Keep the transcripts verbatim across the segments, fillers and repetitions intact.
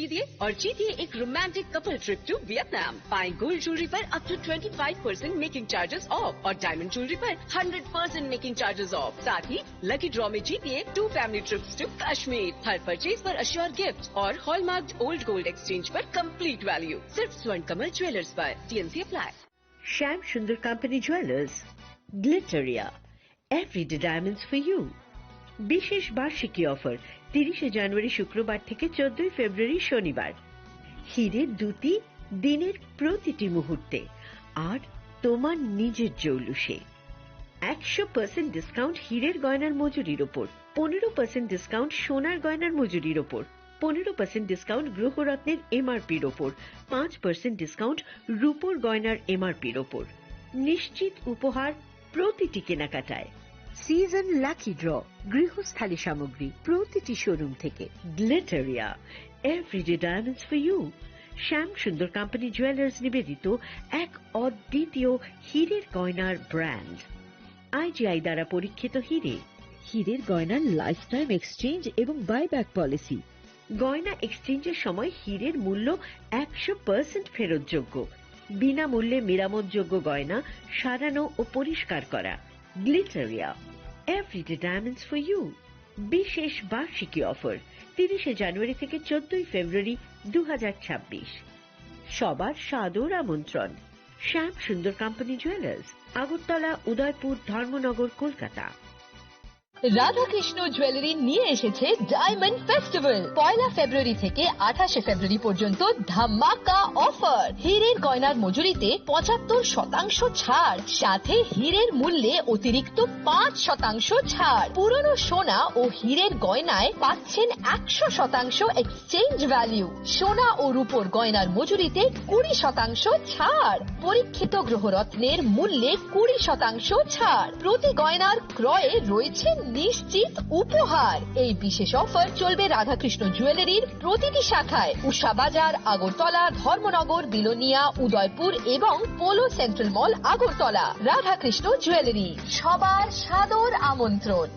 कीजिए और जीतिए एक romantic couple trip to Vietnam. पाएं गोल्ड ज्वेलरी पर up to twenty five percent making charges off और डायमंड ज्वेलरी पर hundred percent making charges off. साथ ही लकी ड्रॉ में जीतिए two family trips to Kashmir. हर परचेज पर अश्योर गिफ्ट और हॉलमार्क्ड ओल्ड गोल्ड एक्सचेंज पर कंप्लीट वैल्यू। सिर्फ स्वर्ण कमल ज्वेलर्स पर। TMC apply. Shyam Sundar company jewellers, Glitteria, everyday diamonds for you. বিশেষ বার্ষিকী অফার, তিরিশে জানুয়ারি শুক্রবার থেকে চোদ্দই ফেব্রুয়ারি শনিবার। হিরে দুটি দিনের প্রতিটি মুহূর্তে, আর তোমার নিজের জৌলুসে। একশো পার্সেন্ট ডিসকাউন্ট হীরের গয়নার মজুরির ওপর, পনেরো পার্সেন্ট ডিসকাউন্ট সোনার গয়নার মজুরির ওপর, পনেরো পার্সেন্ট ডিসকাউন্ট গ্রহরত্নের এমআরপির ওপর, পাঁচ পার্সেন্ট ডিসকাউন্ট রূপোর গয়নার এমআরপির ওপর। নিশ্চিত উপহার প্রতিটি কেনাকাটায়। সিজন লাকি ড্র, গৃহস্থালী সামগ্রী প্রতিটি শোরুম থেকে। Glitteria, everyday diamonds for you. Shyam Sundar company jewellers নিবেদিত এক অদ্বিতীয় হীরের গয়নার ব্র্যান্ড। আইজিআই দ্বারা পরীক্ষিত হিরে। হিরের গয়নার লাইফ টাইম এক্সচেঞ্জ এবং বাইব্যাক পলিসি। গয়না এক্সচেঞ্জের সময় হিরের মূল্য একশো পার্সেন্ট ফেরতযোগ্য। বিনামূল্যে মেরামতযোগ্য গয়না সারানো ও পরিষ্কার করা। Glitteria, everyday diamonds for you. বিশেষ বার্ষিকী অফার, তিরিশে জানুয়ারি থেকে চোদ্দই ফেব্রুয়ারি দু হাজার ছাব্বিশ। সবার সাদর আমন্ত্রণ। শ্যাম সুন্দর কোম্পানি জুয়েলার্স, আগরতলা, উদয়পুর, ধর্মনগর, কলকাতা। রাধাকৃষ্ণ জুয়েলারি নিয়ে এসেছে ডায়মন্ড ফেস্টিভ্যাল। পয়লা ফেব্রুয়ারি থেকে আঠাশে ফেব্রুয়ারি পর্যন্ত ধামাকা অফার। হীরের গয়নার মজুরিতে পঁচাত্তর শতাংশ ছাড়, সাথে হীরের মূল্যে অতিরিক্ত পাঁচ শতাংশ ছাড়। পুরনো সোনা ও হীরের গয়নায় পাচ্ছেন একশো শতাংশ এক্সচেঞ্জ ভ্যালু। সোনা ও রূপোর গয়নার মজুরিতে কুড়ি শতাংশ ছাড়। পরীক্ষিত গ্রহরত্নের মূল্যে কুড়ি শতাংশ ছাড়। প্রতি গয়নার ক্রয়ে রয়েছে নিশ্চিত উপহার। এই বিশেষ অফার চলবে রাধাকৃষ্ণ জুয়েলারির প্রতিটি শাখায়, উষা বাজার, আগরতলা, ধর্মনগর, বিলোনিয়া, উদয়পুর এবং পোলো সেন্ট্রাল মল, আগরতলা। রাধাকৃষ্ণ জুয়েলারি, সবার সাদর আমন্ত্রণ।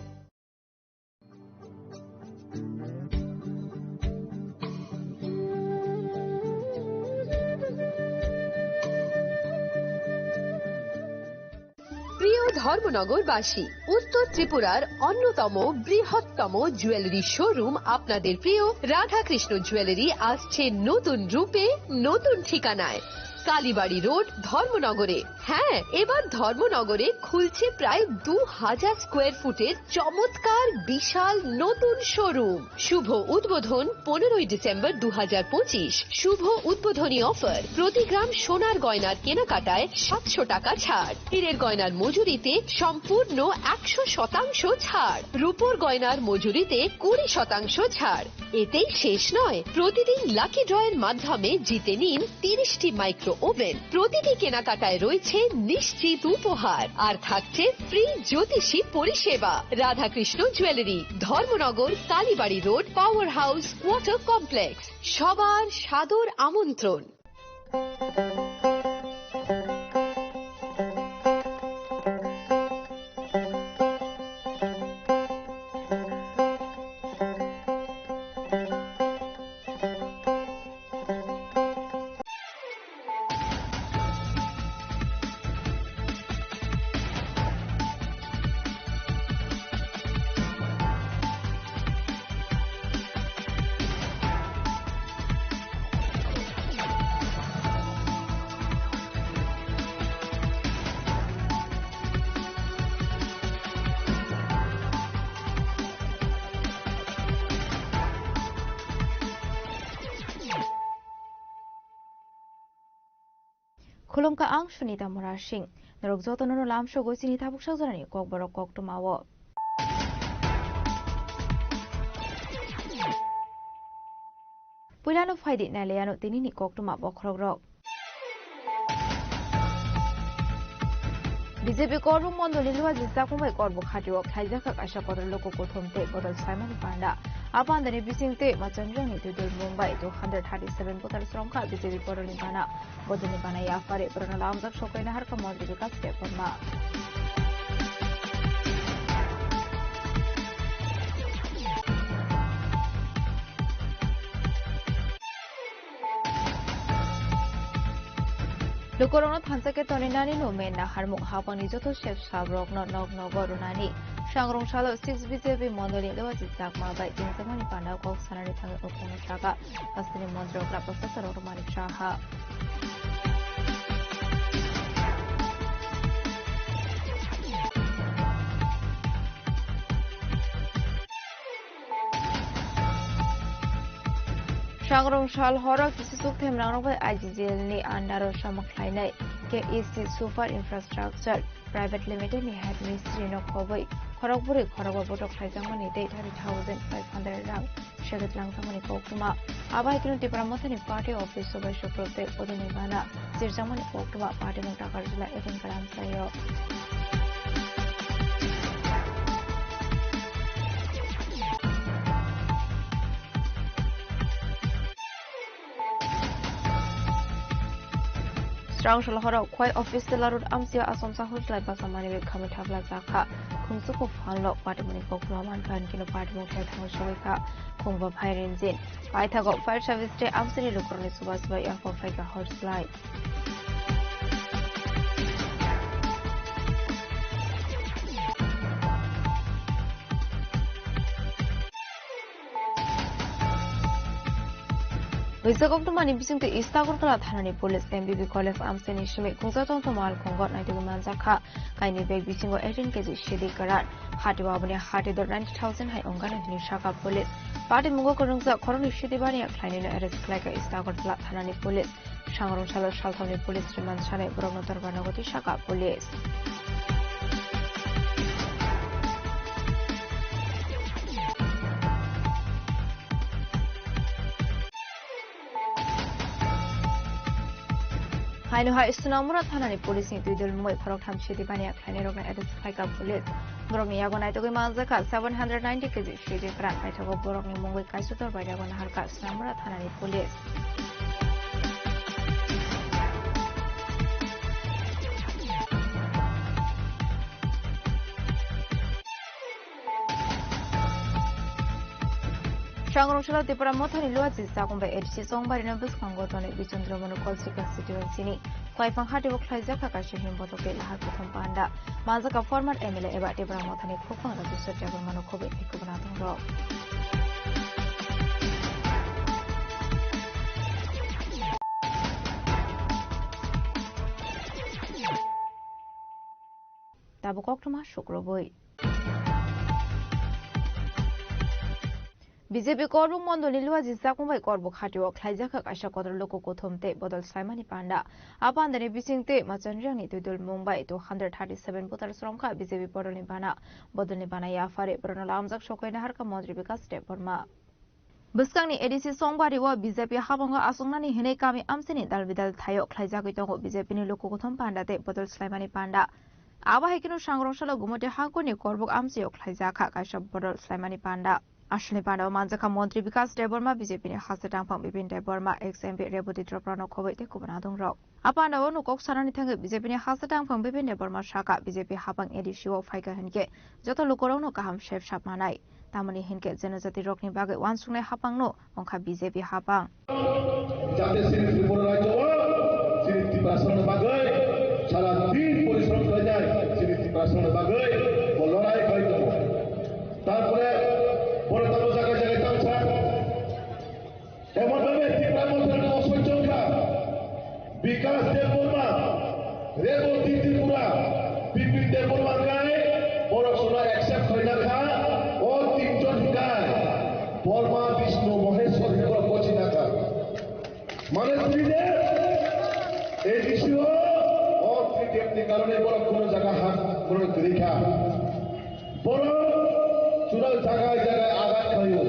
প্রিয় ধর্মনগরবাসী, উত্তর ত্রিপুরার অন্যতম বৃহত্তম জুয়েলারি শোরুম আপনাদের প্রিয় রাধাকৃষ্ণ জুয়েলারি আসছে নতুন রূপে, নতুন ঠিকানায়। কালীবাড়ি রোড, ধর্মনগরে। হ্যাঁ, এবার ধর্মনগরে খুলছে প্রায় দু হাজার স্কোয়ার ফুটের চমৎকার বিশাল নতুন শোরুম। শুভ উদ্বোধন পনেরোই ডিসেম্বর দু হাজার পঁচিশ। শুভ উদ্বোধনী অফার, প্রতি গ্রাম সোনার গয়নার কেনাকাটায় সাতশো টাকা ছাড়, হীরের গয়নার মজুরিতে সম্পূর্ণ একশো শতাংশ ছাড়, রূপোর গয়নার মজুরিতে কুড়ি শতাংশ ছাড়। এতেই শেষ নয়, প্রতিদিন লাকি ড্রয়ের মাধ্যমে জিতে নিন তিরিশটি মাইক্রো ওভেন। প্রতিটি কেনাকাটায় রয়েছে নিশ্চিত উপহার, আর থাকছে ফ্রি জ্যোতিষী পরিষেবা। Radhakrishna jewellery, Dharmanagar, Kalibari road, power house, water complex. সবার সাদর আমন্ত্রণ। Khulumkha, ang Sunita Murasing. Norok jotono no lamsogwi chini tabuk sajorani kokborok koktwmao. Puilano phaidi nailaiano tinini koktwma bokhorokrok. B J P Korbuk Mondolni Luaji Chakmung bai Korbuk Hatio khlaijakha kaisa kotor luku kuthum tei kotor saimani panda. A pandani bising tei machang jangni twi dul Mumbai two hundred thirty seven voters rongkha B J P kotorni bana. Bodolni bana yaphari borokno lamjak sokaina harkha Montri Bikas Debbarma. Lukurokno thansa khe toni nani no men na harmuk hapangni joto sep sap rokno nok nogo rwnani. Sangrong salo six B J P mondoli Luaji Chakma bai tingjakmani panda kok sanani thangwi okhongo saka. Hasteni montri okra professor Manik Saha. Sangrong sal horo kisi sukthemrangrok bai I G G L ni under o samung khlainai K E C Super Infrastructure Private Limited ni head mistri no khobwi khorokbwrwi khorokba botok khlaijakmani tei thirty thousand five hundred rang segwi tlangjakmani koktwma. Abo hai kheno Tipra Mothani party office o bai sukrok tei odoni bana chirjakmani koktwma party mung Takarjala eighteen gram sayo. Srang salhorok khwai office tela road amchio achomsa hujlai basa manwi khamwi thapla jakha. Khungsuku phanlo patimuni koktwma mankha, hinkhe no patimung thai thango sogwi kha. Khungba phai Rinjin. Paithago fire service tei amchini lukurokni chubachu bai yakho phaikha hujlai. Wijak koktwmani bisingtwi East Agartala thanani police M B B college amchini simi khungsa tongtong malkhungo naitugwi manjakha. Kaini bag bisingo eighteen K G sidi kwran. Hati o aboni hati dor ninety thousand hai wngkha hinwi sakha police. Patimungo kwrwngjak khoroknwi sidi baniya khlainwino arrest khlaikha East Agartala thanani police. Sangrong salo salthokni police remand sanai borokno dorbar nogo twi sakha police. Haino hai Sonamura thanani police ni twi dol mungwi khoroktham sidi baniya khlainairokno arrest khlaikha police. Borokni yago naitugwi manjakha seven hundred ninety K G sidi kwran, paithago borokni mungwi kaisa dorbai yago naharkha Sonamura thanani police. Sangrong salo Tipra Mothani Luaji Chakma bai A D C Chongbarino bwskango tonwi Bichandra Manu Kolsika Constituency ni Khwlaifang hati o khlaijakha kaisa him botok tei lahar kuthum panda. Manjakha former M L A eba Tipra Mothani khukphang Rajeshwar Debbarmano khobwi tei kubuna tongrok. Tabuk koktwma sukrubwi. B J P Korbuk Mondolni Luaji Chakma bai Korbuk Hati o khlaijakha kaisa kotor luku kuthum tei bodol swlaimani panda. A pandani bisingtwi Machanriyangni twi dol mung bai two hundred thirty seven voter sromkha B J P bodolni bana. Bodolni bana yaphari borokno lamjak sokwai naharkha Montri Bikas Debbarma. Bwskangni A D C Songbari o B J P habango achuknani hinwi kami amchini dal bidal thaio khlaijagwi tongo B J P ni luku kuthum panda tei bodol swlaimani panda. Abo hai kheno Sangrong salo Gumoti hangkuni Korbuk amchio khlaijakha kaisa bodol swlaimani panda. Aswlni panda o manjakha Montri Bikas Debbarma, B J P ni haste tangphang Bipin Debbarma, ex M P Reboti Tripura no khobwi tei kubun adongrok. A panda o no kok sanani thangwi B J P ni haste tangphang Bipin Debbarma sakha, B J P hapang A D C o phaikha hinkhe joto lukurokno kaham sep sap manai. Tamoni hinkhe jenojatirokni bagwi uansuknai hapangno wngkha B J P hapang. Jate chini Tripura rajyo o chini Tiprasarokni bagwi sara din porishrom khlainai, chini Tiprasarokni bagwi bo lorai khlai tongo. Tarpore bono tamo jaga jaga tangsa. Emon bhabe Tipra Mothani osojjo wngkha, Bikas Debbarma, Reboti Tripura, Bipin Debbarma wngkha, borok sono accept khlaina kha, o tinjon hinkhe Borma, Bishnu, Maheshwar hinkhe borok kochina kha. Mane tini de, A D C o, o tini de ni karone borok kuno jaga ha, borok kwrwi kha. Borok chwla jagai jagai agat khlaio,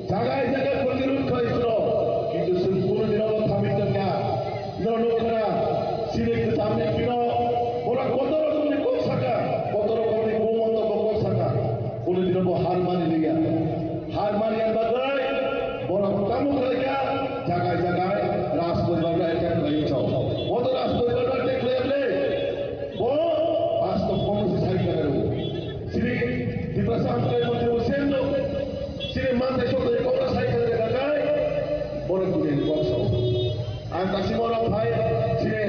jagai jagai protirod khlai chwla, kintu chwng kunu dino bo thamwi tongya. Norok nukha na, chini kwchamni phino borok kotor rokomni kok saka, kotor rokomni kumonto bo kok saka, kunu dino bo har mani liya. Har mani bagwi borok tamo khlaikha, jagai jagai Raj poribar no attack khlai chao. Kotor Raj poribar no attack khlai ble. Bo bastop kono se sai kha ro. Sri Tiprasa Hamkrai Montri bo same no. Sri Mantai Sokri Kora sai kha ro kai. Borok tuni ni kok sao. Ang kasi borok phai sri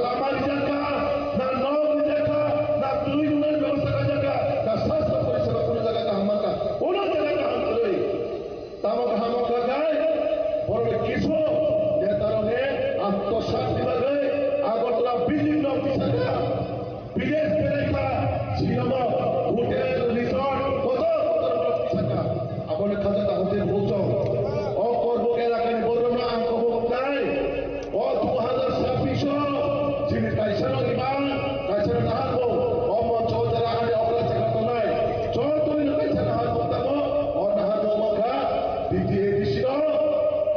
Lama rijak kha, na nok rijak kha, na twi rwnani bebosta khaijak kha, na sastra poriseba kuno jaga kaham mankha, kuno jaga kaham kwrwi. Tamo kaham wngkha khe, borokni kisu netarokni atmosakti bagwi Agartala building rok tisakha, bidesh beraikha, sinamo hotel, resort, kotor kotor borok tisakha. Aboni khajak da hotel buchong. O Korbuk elakani borokno ang kobok nai. O dui hajar sabbish o chini kaisa no imang, kaisa no naharmung, o moncho o jara ani okra chakra tongnai. Joto ni kaisa naharmung tamo, o naharmung wngkha B T A D C no.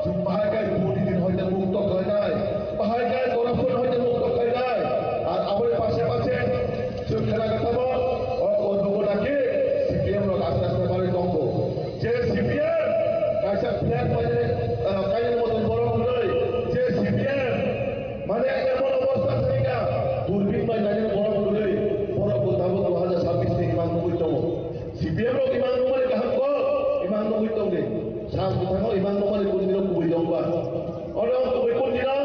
Chwng bahai kai budi din hoite mukto khlainai, bahai kai corruption hoite mukto khlainai. Ar aboni pashe pashe chwng khna gatamo, o Korbuk o naki C P M rok aste aste barwi tongo. Je C P M kaisa flag painani, ah, kainani moton borok hwnwi, je C P M mane emon obostha thangkha, durbin bai nainani borok hwnwi, borok bo tabuk dui hajar sabbish ni imang nugwi tongo. C P M rok imang nugmani kaham kok, imang nugwi tongdi. Sak bwthango imang nugmani kundino kubui tongba. Oro kubui kundino,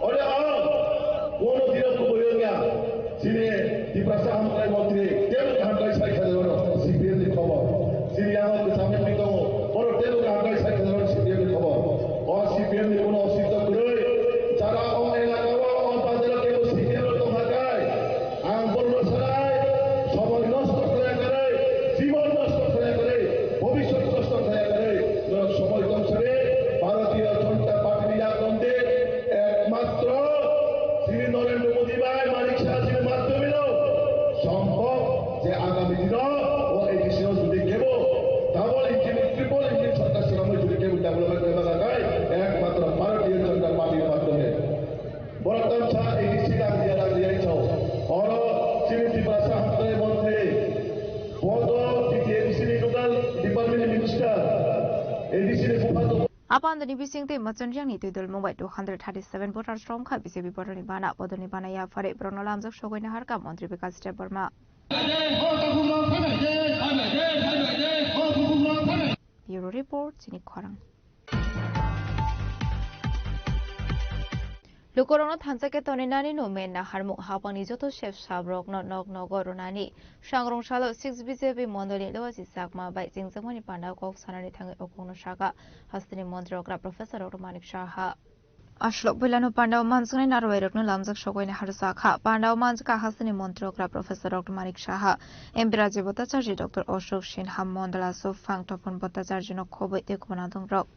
oro ang bono dino kubui wngya. Chini Tiprasa hamkrai montri, tebo hamkrai sai kha jaro C P M ni khobor. Chini yango kwcham wngwi tongo, oro tebo hamkrai sai kha jaro C P M ni khobor. O C P M ni kuno ositto kwrwi, jara o elaka o, o bazaro kebo C P M rok tongkha kai. Ang borno sanai, somoi nosto khlaiya kwrwi, jibon nosto khlaiya kwrwi, bhobishyot nosto khlaiya kwrwi, norok somoi tong sani, Bharatiya Janata Party ni yak tong di, ekmatro Shri Narendra Modi bai Manik Saha jini madhyome no sombhob je agami dino o A D C o jodi kebo double engine, triple engine sorkar swnamwi jodi kebo development khlaiba kha kai, ekmatro Bharatiya Janata Party ni madhyome. Borok tamsa A D C rang dia rang dia sao. Oro chini Tiprasa hamkrai montri, bodo B T A D C ni nodal department ni minister, A D C ni bupha. Apandani bising tei Machonriang ni twi dol mungbai two hundred thirty seven voters rom kha B J P bodol ni bana, bodol ni bana ya phare borok no lamjak sogoi naharka montri Bikash Debbarma. Bureau report, chini khorang. Lukurokno thansa khe tonwi nani no men naharmung hapangni joto sep sabrokno nok nogo rwnani sangrong salo six B J P mondolni Loachi Chakma bai chengjakmani panda kok sanani thangwi o kokno saka hasteni montri okra Professor Doctor Manik Saha. Aswk puilano pandao manjaknai narwai rokno lamjak sogwi naharjak kha. Pandao manjak kha hasteni montri okra Professor Doctor Manik Saha, M P Rajiv Bhattacharjee, Doctor Ashok Sinha, Mondala Suphang, Topon Bhattacharjee no khobwi tei kubun adongrok.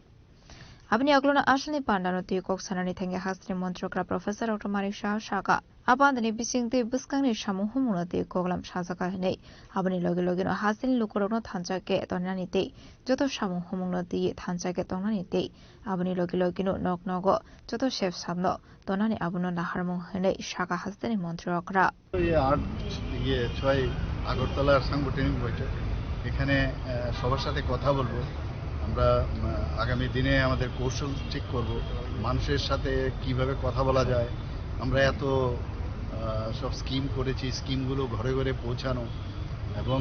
Aboni aglono asalni pandano twi kok sanani thangwi hasteni montri okra Professor Doctor Manik Saha saka, a pandani bising twi bwskangni samung humungno twi koklam sajak kha hinwi. Aboni logi logino hasteni lukurokno thansa khe tongnani tei joto samung humungno twi thansa khe tongnani tei aboni logi logino nok nogo joto sep samno tongnani abono naharmung hinwi saka hasteni montri okra. ये आठ, ये ছয় আগরতলার সাংগঠনিক বৈঠক। এখানে, আহ, সবার সাথে কথা বলবো। আমরা, উম, আগামী দিনে আমাদের কৌশল ঠিক করব, মানুষের সাথে কিভাবে কথা বলা যায়। আমরা এত, আহ, সব স্কিম করেছি, স্কিমগুলো ঘরে ঘরে পৌঁছানো এবং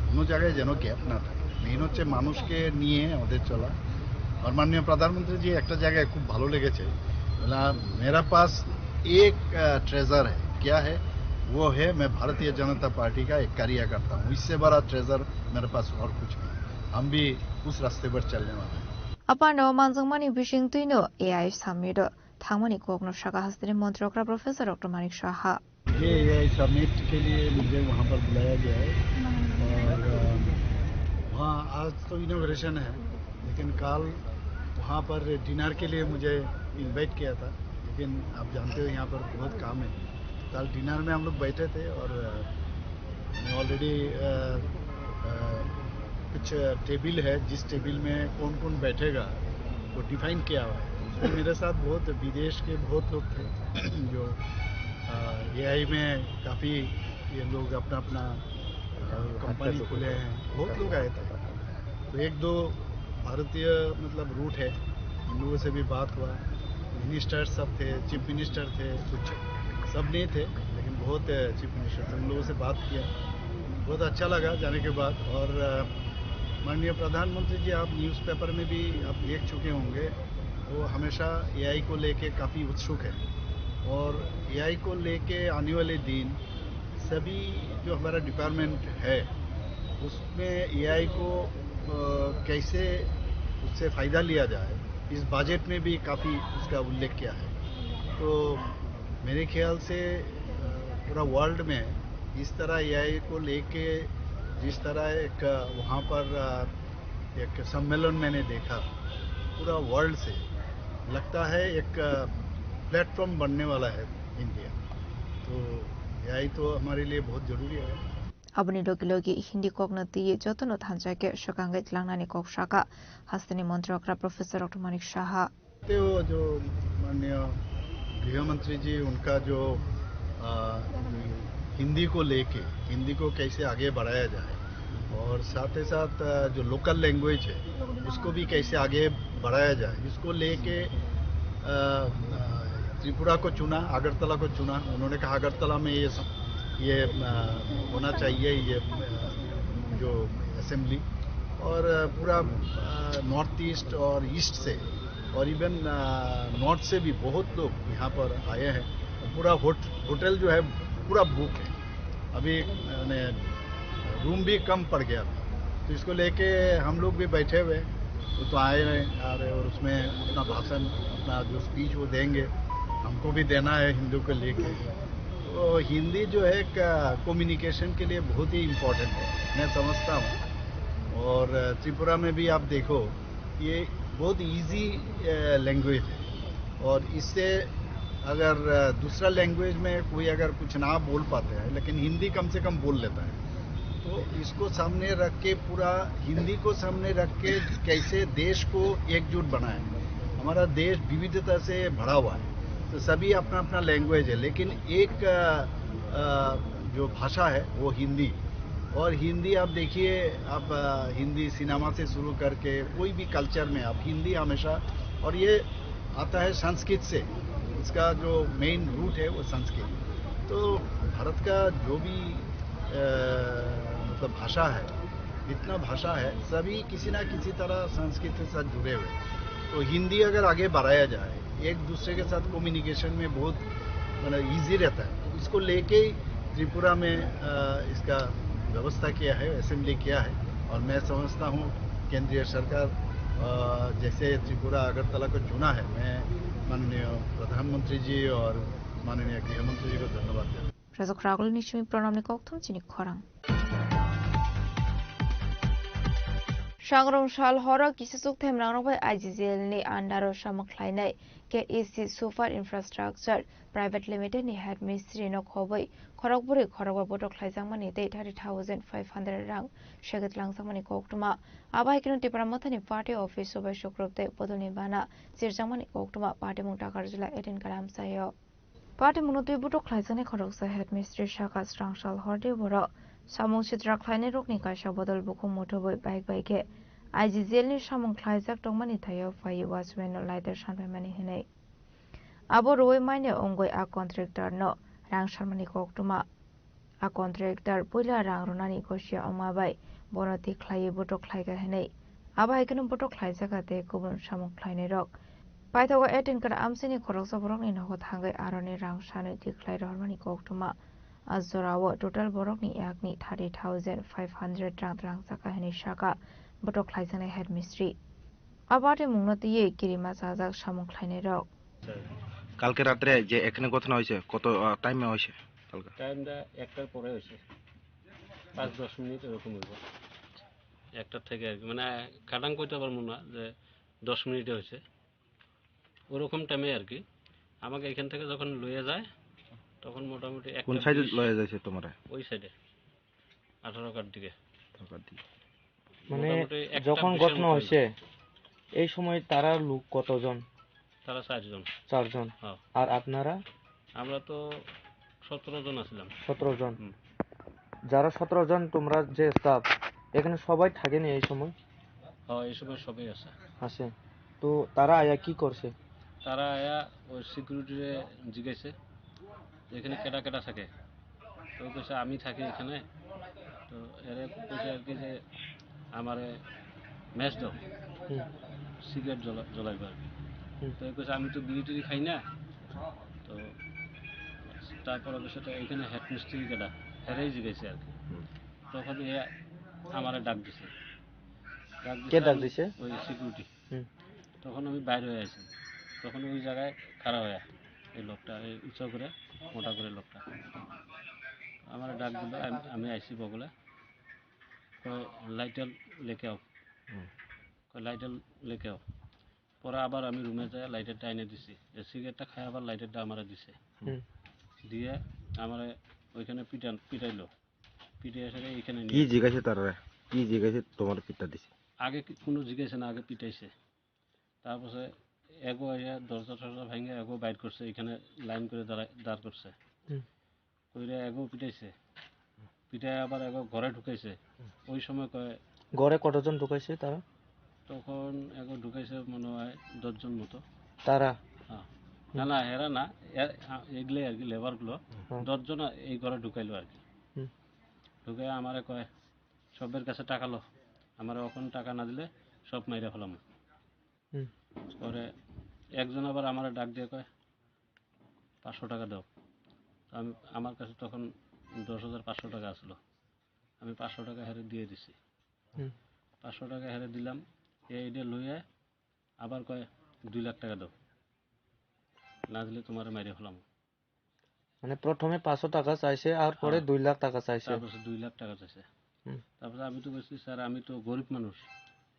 কোনো জায়গায় যেন গ্যাপ না থাকে। মেইন হচ্ছে মানুষকে নিয়ে আমাদের চলা। আর মাননীয় প্রধানমন্ত্রী জি একটা জায়গায় খুব ভালো লেগেছে, बोला, मेरा पास एक, अ, ट्रेजर है। क्या है? वो है, मैं भारतीय जनता पार्टी का एक कार्यकर्ता हूँ। इससे बड़ा ट्रेजर मेरे पास और कुछ नहीं है। हम भी उस रास्ते पर चलने वाले हैं। Apano manjakmani bising twino A I summit o thangmani kokno saka hasteni montri okra Professor Doctor Manik Saha. ये एआई समिट के लिए मुझे वहाँ पर बुलाया गया है और, अ, वहाँ आज तो इनॉगरेशन है, लेकिन कल वहाँ पर डिनर के लिए मुझे इनवाइट किया था, लेकिन आप जानते हो यहाँ पर बहुत काम है। कल डिनर में हम लोग बैठे थे और, अ, मैंने ऑलरेडी, अ, अ, कुछ टेबल है, जिस टेबल में कौन-कौन बैठेगा, वो डिफाइन किया हुआ है। उसमें मेरे साथ बहुत विदेश के बहुत लोग थे, जो, अ, एआई में काफ़ी ये लोग अपना-अपना, अ, कंपनी खोले हैं, बहुत लोग आए थे। तो एक दो भारतीय, मतलब, रूट है, उन लोगों से भी बात हुआ। मिनिस्टर सब थे, चीफ मिनिस्टर थे, कुछ सब नहीं थे, लेकिन बहुत, अ, चीफ मिनिस्टर थे, उन लोगों से बात किया, बहुत अच्छा लगा जाने के बाद। और, अ, माननीय प्रधानमंत्री जी, आप न्यूज़पेपर में भी आप देख चुके होंगे, वो हमेशा एआई को लेके काफ़ी उत्सुक है। और एआई को लेके आने वाले दिन सभी जो हमारा डिपार्टमेंट है, उसमें एआई को अ, कैसे उससे फ़ायदा लिया जाए, इस बजट में भी काफ़ी उसका उल्लेख किया है। तो मेरे ख्याल से अ, पूरा वर्ल्ड में इस तरह एआई को लेके जिस तरह एक अ, वहाँ पर अ, एक सम्मेलन मैंने देखा, पूरा वर्ल्ड से लगता है एक प्लेटफॉर्म बनने वाला है इंडिया। तो एआई तो हमारे लिए बहुत ज़रूरी है। Aboni logi logi Hindi kokno twiwi jotono thansa khe swkangwi tlangnani kok sakha hasteni montri okra Professor Doctor Manik Saha. तो जो माननीय गृह मंत्री जी, उनका जो अ, हिंदी को लेके, हिंदी को कैसे आगे बढ़ाया जाए और साथ ही साथ अ, जो लोकल लैंग्वेज है, उसको भी कैसे आगे बढ़ाया जाए, इसको लेके अ, अ, त्रिपुरा को चुना, अगरतला को चुना। उन्होंने कहा अगरतला में ये सब, ये अ, होना चाहिए, ये अ, जो असेंबली, और अ, पूरा अ, नॉर्थ ईस्ट और ईस्ट से और इवन अ, नॉर्थ से भी बहुत लोग यहाँ पर आए हैं। पूरा होट-, होटल जो है पूरा बुक है, अभी मैंने रूम भी कम पड़ गया था। तो इसको लेके हम लोग भी बैठे हुए हैं। वो तो आए रहे, आ रहे, और उसमें अपना भाषण, अपना जो स्पीच वो देंगे, हमको भी देना है हिंदू को लेके। तो हिंदी जो है एक कम्युनिकेशन के लिए बहुत ही इम्पोर्टेंट है, मैं समझता हूँ। और त्रिपुरा में भी आप देखो, ये बहुत इजी लैंग्वेज है, और इससे अगर अ, दूसरा लैंग्वेज में कोई अगर कुछ ना बोल पाते हैं, लेकिन हिंदी कम से कम बोल लेता है, तो इसको सामने रख के, पूरा हिंदी को सामने रख के कैसे देश को एकजुट बनाए। हमारा देश विविधता से भरा हुआ है, तो सभी अपना अपना लैंग्वेज है, लेकिन एक अ, अ, जो भाषा है वो हिंदी। और हिंदी आप देखिए, आप अ, हिंदी सिनेमा से शुरू करके कोई भी कल्चर में आप हिंदी हमेशा, और ये आता है संस्कृत से, इसका जो मेन रूट है वो संस्कृत। तो भारत का जो भी अ, मतलब भाषा है, जितना भाषा है, सभी किसी ना किसी तरह संस्कृत के साथ जुड़े हुए हैं। तो हिंदी अगर आगे बढ़ाया जाए, एक दूसरे के साथ कम्युनिकेशन में बहुत, मतलब, ईजी रहता है। तो इसको लेके ही त्रिपुरा में अ, इसका व्यवस्था किया है, असेंबली किया है। और मैं समझता हूँ केंद्रीय सरकार अ, जैसे त्रिपुरा अगरतला को चुना है, मैं माननीय प्रधानमंत्री जी और माननीय गृह मंत्री जी को धन्यवाद देता हूँ। Rajak Ragul ni simi Pranam ni kokthum chini khorang. Sangrong sal horo kisa chukthai mwnang rok bai I G G L ni under o samung khlainai K A C Super Infrastructure Private Limited ni head mistri no khobwi khorok bwrwi khorok ba botok khlaijakmani tei thirty thousand five hundred rang segwi twlangjakmani koktwma. Abo hai kheno Tipra Mothani party office o bai sukrup tei bodolni bana chirjakmani koktwma party mung Takarjula eighteen gram sayo. Party mungno twi botok khlaijaknai khoroksa head mistri saka swrang sal horde borok samung sitra khlainai rokni kaisa bodol bukhuk muthubwi bike bai khe I G G L ni samung khlaijak tongmani thaio phaiwi watchman no lighter sanpaimani hinwi. Abo rwui manya wngwi a contractor no rang sanmani koktwma. A contractor puila rang rwnani gosia wngma bai bono twi khlaiwi botok khlaikha hinwi. Abo hai kheno botok khlaijakha tei kubun samung khlainairok. Paithago eighteen kar amchaini khoroksa borokni nogo thangwi aroni rang sanwi twi khlai rohormani koktwma. A jorao total borokni yakni thirty thousand five hundred rang twlangjakha hinwi sakha botok khlaijaknai head mistri. A party mungno twiwi kirima chajak samung khlainairok. কালকে রাত্রে যে এখানে ঘটনা হয়েছে, কত টাইমে হয়েছে কালকে? টাইমটা একটার পরে হয়েছে, পাঁচ দশ মিনিট এরকম হইব। একটার থেকে আর কি, মানে, কাটাং কইতে পারবো না যে দশ মিনিটে হয়েছে, ওরকম টাইমে আর কি। আমাকে এখান থেকে যখন লইয়া যায়, তখন মোটামুটি একটা কোন সাইডে বিশ। লইয়া যাইছে তোমারে? ওই সাইডে, আঠারো কার দিকে। আঠারো কার দিকে। মানে, মোটামুটি একটা যখন বিশের ঘটনা মতো হয়েছে, হয়েছে। এই সময় তারা লোক কতজন? তারা চারজন। চারজন। হ্যাঁ। আর আপনারা? আমরা তো সতেরো জন আছিলাম। সতেরো জন। হুম। যারা সতেরো জন, তোমরা যে স্টাফ, এখানে সবাই থাকেনি এই সময়? হ্যাঁ, এই সময় সবাই আছে। আছে। তো তারা আয়া কি করছে? তারা আয়া ওই সিকিউরিটিরে জিজ্ঞাসে, "এখানে কেটা কেটা থাকে?" তো কইছে, "আমি থাকি এখানে।" তো এরে কইছে আর কি যে, "আমারে ম্যাচ দাও, হুম। সিগারেট জ্বলা-, জ্বলাইবো আর কি।" হুম। তো কইছে, "আমি তো বিড়ি টিড়ি খাই না।" তো তারপর অবশ্য তো এখানে হেড মিস্ত্রি যেটা, হেরাই জিজ্ঞাসা আর কি। হুম। তখন এ আমারে ডাক দিছে। ডাক কে দিছে ডাক আমি দিছে? ওই সিকিউরিটি। হুম। তখন আমি বাইরে হয়ে আছি। তখন ওই জায়গায় খাড়া হয়ে এই লোকটা, এই উঁচা করে, মোটা করে লোকটা। আমারে ডাক দিল, আমি, আমি আইছি বগলে। তো লাইটার লেকে আও। হুম। তো লাইটার লেকে আও। পরে আবার আমি রুমে যাই, লাইটারটা এনে দিছি। এই সিগারেটটা খাই আবার লাইটারটা আমারে দিছে। হুম। দিয়ে আমারে ওইখানে পিটান-, পিটাইলো। পিটাই এসে এখানে কি নিয়ে জিজ্ঞাসা তারা? কি জিজ্ঞাসা তোমার পিটা দিছে? আগে কি-, কোনো জিজ্ঞাসা না, আগে পিটাইছে। তারপরে এগো আইয়া দরজা টরজা ভাঙে এগো বাইর করছে, এখানে লাইন করে দাঁড়া-, দাঁড় করছে। হুম। কইরা এগো পিটাইছে। পিটাই আবার এগো ঘরে ঢুকাইছে। ওই সময় কয় ঘরে কতজন ঢুকাইছে তারা? তখন এগো ঢুকাইছে মনে হয় দশ জন মতো। তারা? হ্যাঁ। না, না, এরা না, এ-, আ-, এগুলাই আর কি, লেবারগুলো। হুম। দশ জন এই ঘরে ঢুকাইলো আর কি। হুম। ঢুকে আমারে কয়, "সবের কাছে টাকা লো, আমারে এখন টাকা না দিলে সব মাইরা ফেলাম।" হুম। পরে একজন আবার আমারে ডাক দিয়ে কয়, "পাঁচশো টাকা দাও।" তো আমি, আমার কাছে তখন দশ হাজার পাঁচশো টাকা আসলো, আমি পাঁচশো টাকা হেরে দিয়ে দিছি। হুম। পাঁচশো টাকা হেরে দিলাম, এই এটা লইয়া আবার কয়, "দুই লাখ টাকা দাও, না দিলে তোমার মাইরে ফেলাম।" মানে প্রথমে পাঁচশো টাকা চাইছে, আর পরে হ্যাঁ। দুই লাখ টাকা চাইছে। তারপরে দুই লাখ টাকা চাইছে। হুম। তারপরে আমি তো কইছি, "স্যার, আমি তো গরিব মানুষ,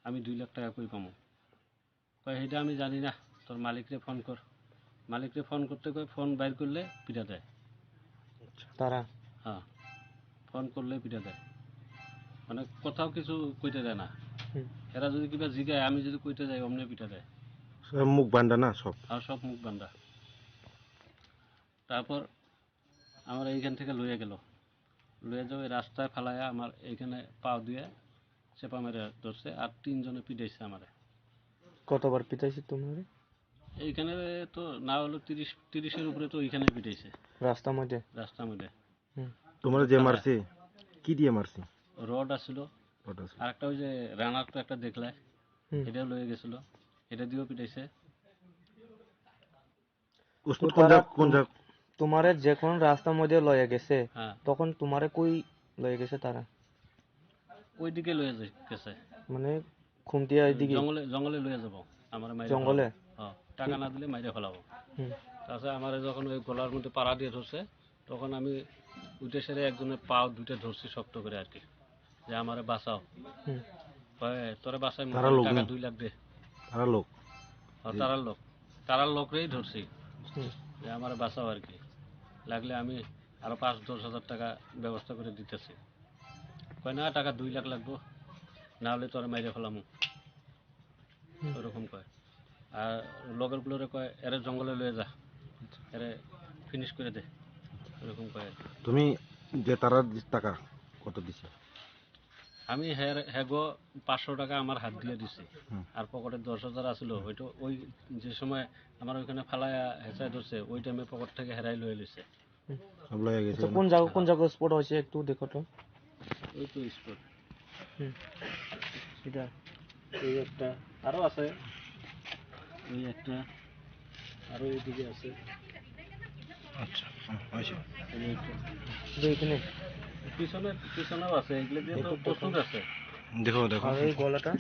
আমি দুই লাখ টাকা কই পামু?" কয়, "সেটা আমি জানি না, তোর মালিকরে ফোন কর।" মালিকরে ফোন করতে কয়, ফোন বাইর করলে পিটা দেয়। তারা? হ্যাঁ, ফোন করলে পিটা দেয়, মানে কোথাও কিছু কইতে দেয় না। হুম। এরা যদি কিবা জিগায়, আমি যদি কইতে যাই, অমনে পিটা দেয়। সব মুখ বান্ধা না সব? হ্যাঁ, সব মুখ বান্ধা। তারপর আমার এইখান থেকে লইয়া গেল, লইয়া যাওয়া এই রাস্তায় ফালাইয়া আমার এইখানে পাও দিয়ে চেপা মেরে ধরছে, আর তিনজনে পিটাইছে আমারে। কতবার পিটাইছে তোমারে? এইখানে তো না হলো তিরিশ, তিরিশের উপরে তো এইখানে পিটাইছে। রাস্তার মধ্যে? রাস্তার মধ্যে। হুম। তোমার যে তারা মারছে, কি দিয়ে মারছে? রড আছিল। রড আছিল। আর একটা ওই যে রানার তো একটা দেখলে, হুম। এটা লয়ে গেছিল, এটা দিয়েও পিটাইছে। উসমান তো কোন তারা জায়গা, কোন তুম-, জায়গা? তোমারে যখন রাস্তার মধ্যে লয়ে গেছে, হ্যাঁ। তখন তোমারে কই লয়ে গেছে তারা? ওইদিকে লয়ে যাই-, গেছে। মানে খুমটিয়া এইদিকে? জঙ্গলে, জঙ্গলে লয়ে যাবো। আমার মাইরে জঙ্গলে? ফেলাবো। হ্যাঁ, টাকা না দিলে মাইরে ফেলাবো। হুম। তাছাড়া আমারে যখন ওই গলার মধ্যে পাড়া দিয়ে ধরছে, তখন আমি উঠে সেরে একজনের পাও দুইটা ধরছি শক্ত করে আর কি, যে, "আমারে বাঁচাও।" হুম। কয়, "তোরে বাঁচাই তারা লোক টাকা নি? দুই লাখ দে।" তারা লোক? ও, জি। তারার লোক, তারার লোকরেই ধরছি, হুম। যে, "আমারে বাঁচাও আর কি, লাগলে আমি আরো পাঁচ দশ হাজার টাকা ব্যবস্থা করে দিতেছি।" কয়, "না, টাকা দুই লাখ লাগবো, না হলে তোরে মাইরে ফেলামু।" হুম। ওরকম কয়। আর লগের গুলোরে কয়, "এরে জঙ্গলে লয়ে যা, এরে ফিনিশ করে দে," এরকম কয় আর কি। তুমি যে তারা দি-, টাকা কত দিছে? আমি হের-, হেগো পাঁচশো টাকা আমার হাত দিয়ে দিছি। হুম। আর পকেটে দশ হাজার আছিল, হয়তো ওই যে সময় আমার ওইখানে ফালায়া হেঁচায় ধরছে, ওই টাইমে পকেট থেকে হেরাই লয়ে লিছে। সব লয়ে গেছে আচ্ছা, না? কোন জায়গা, কোন জায়গা স্পট হয়েছে একটু দেখো তো। ওই তো স্পট। হুম। এটা। এই একটা। আরো আছে। ওই একটা। আরো এইদিকে আছে। আচ্ছা, হুম, হয়েছে। এই একটা। যে এখানে। পিছনে, পিছনেও আছে, এগুলো দিয়ে তো দেখো, প্রচুর দেখো। আছে। দেখো, দেখো। আর এই গলাটা?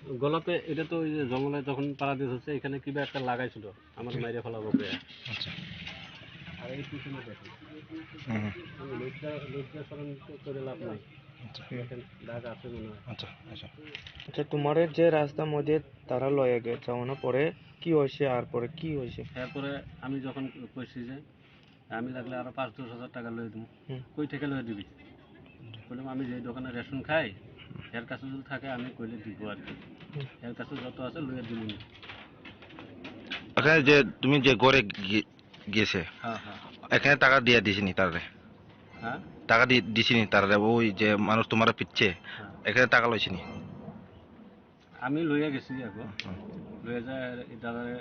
গলাতে, এটা তো ওই যে জঙ্গলে যখন পাড়া দিয়ে হচ্ছে, এখানে কিবা একটা লাগাইছিল। আমার হুম। মাইরে ফেলাবো কে। আচ্ছা। আর এই পিছনে দেখো। হুম, হুম। এই লজ্জা, লজ্জা শরম তো করে লাভ নাই। আচ্ছা। দেখেন, দাগ আছে মনে হয়। আচ্ছা, আচ্ছা। আচ্ছা, তোমারে যে রাস্তার মধ্যে তারা লয়ে গে-, যাওয়ানোর পরে কি হয়েছে, আর পরে কি হয়েছে? এরপরে আমি যখন কইছি যে আমি লাগলে আরো পাঁচ দশ হাজার টাকা লয়ে দিবো। হুম। কই থেকে লয়ে দিবি? বললাম, "আমি যে দোকানে রেশন খাই, এর কাছে যদি থাকে আমি কইলে দিব আর কি। হুম। এর কাছে যত আছে লয়ে দিবো নি।" এখানে যে তুমি যে ঘরে গি-, গেছে, হ্যাঁ, হ্যাঁ। এখানে টাকা দিয়ে দিছিনি তারে? হ্যাঁ? টাকা দি-, দিছিনি তারে? ওই যে মানুষ তোমার পিচ্ছে, হ্যাঁ। এখানে টাকা লইছিনি? আমি লইয়া গেছি আগো। হুম। লইয়া যায় এই দাদারে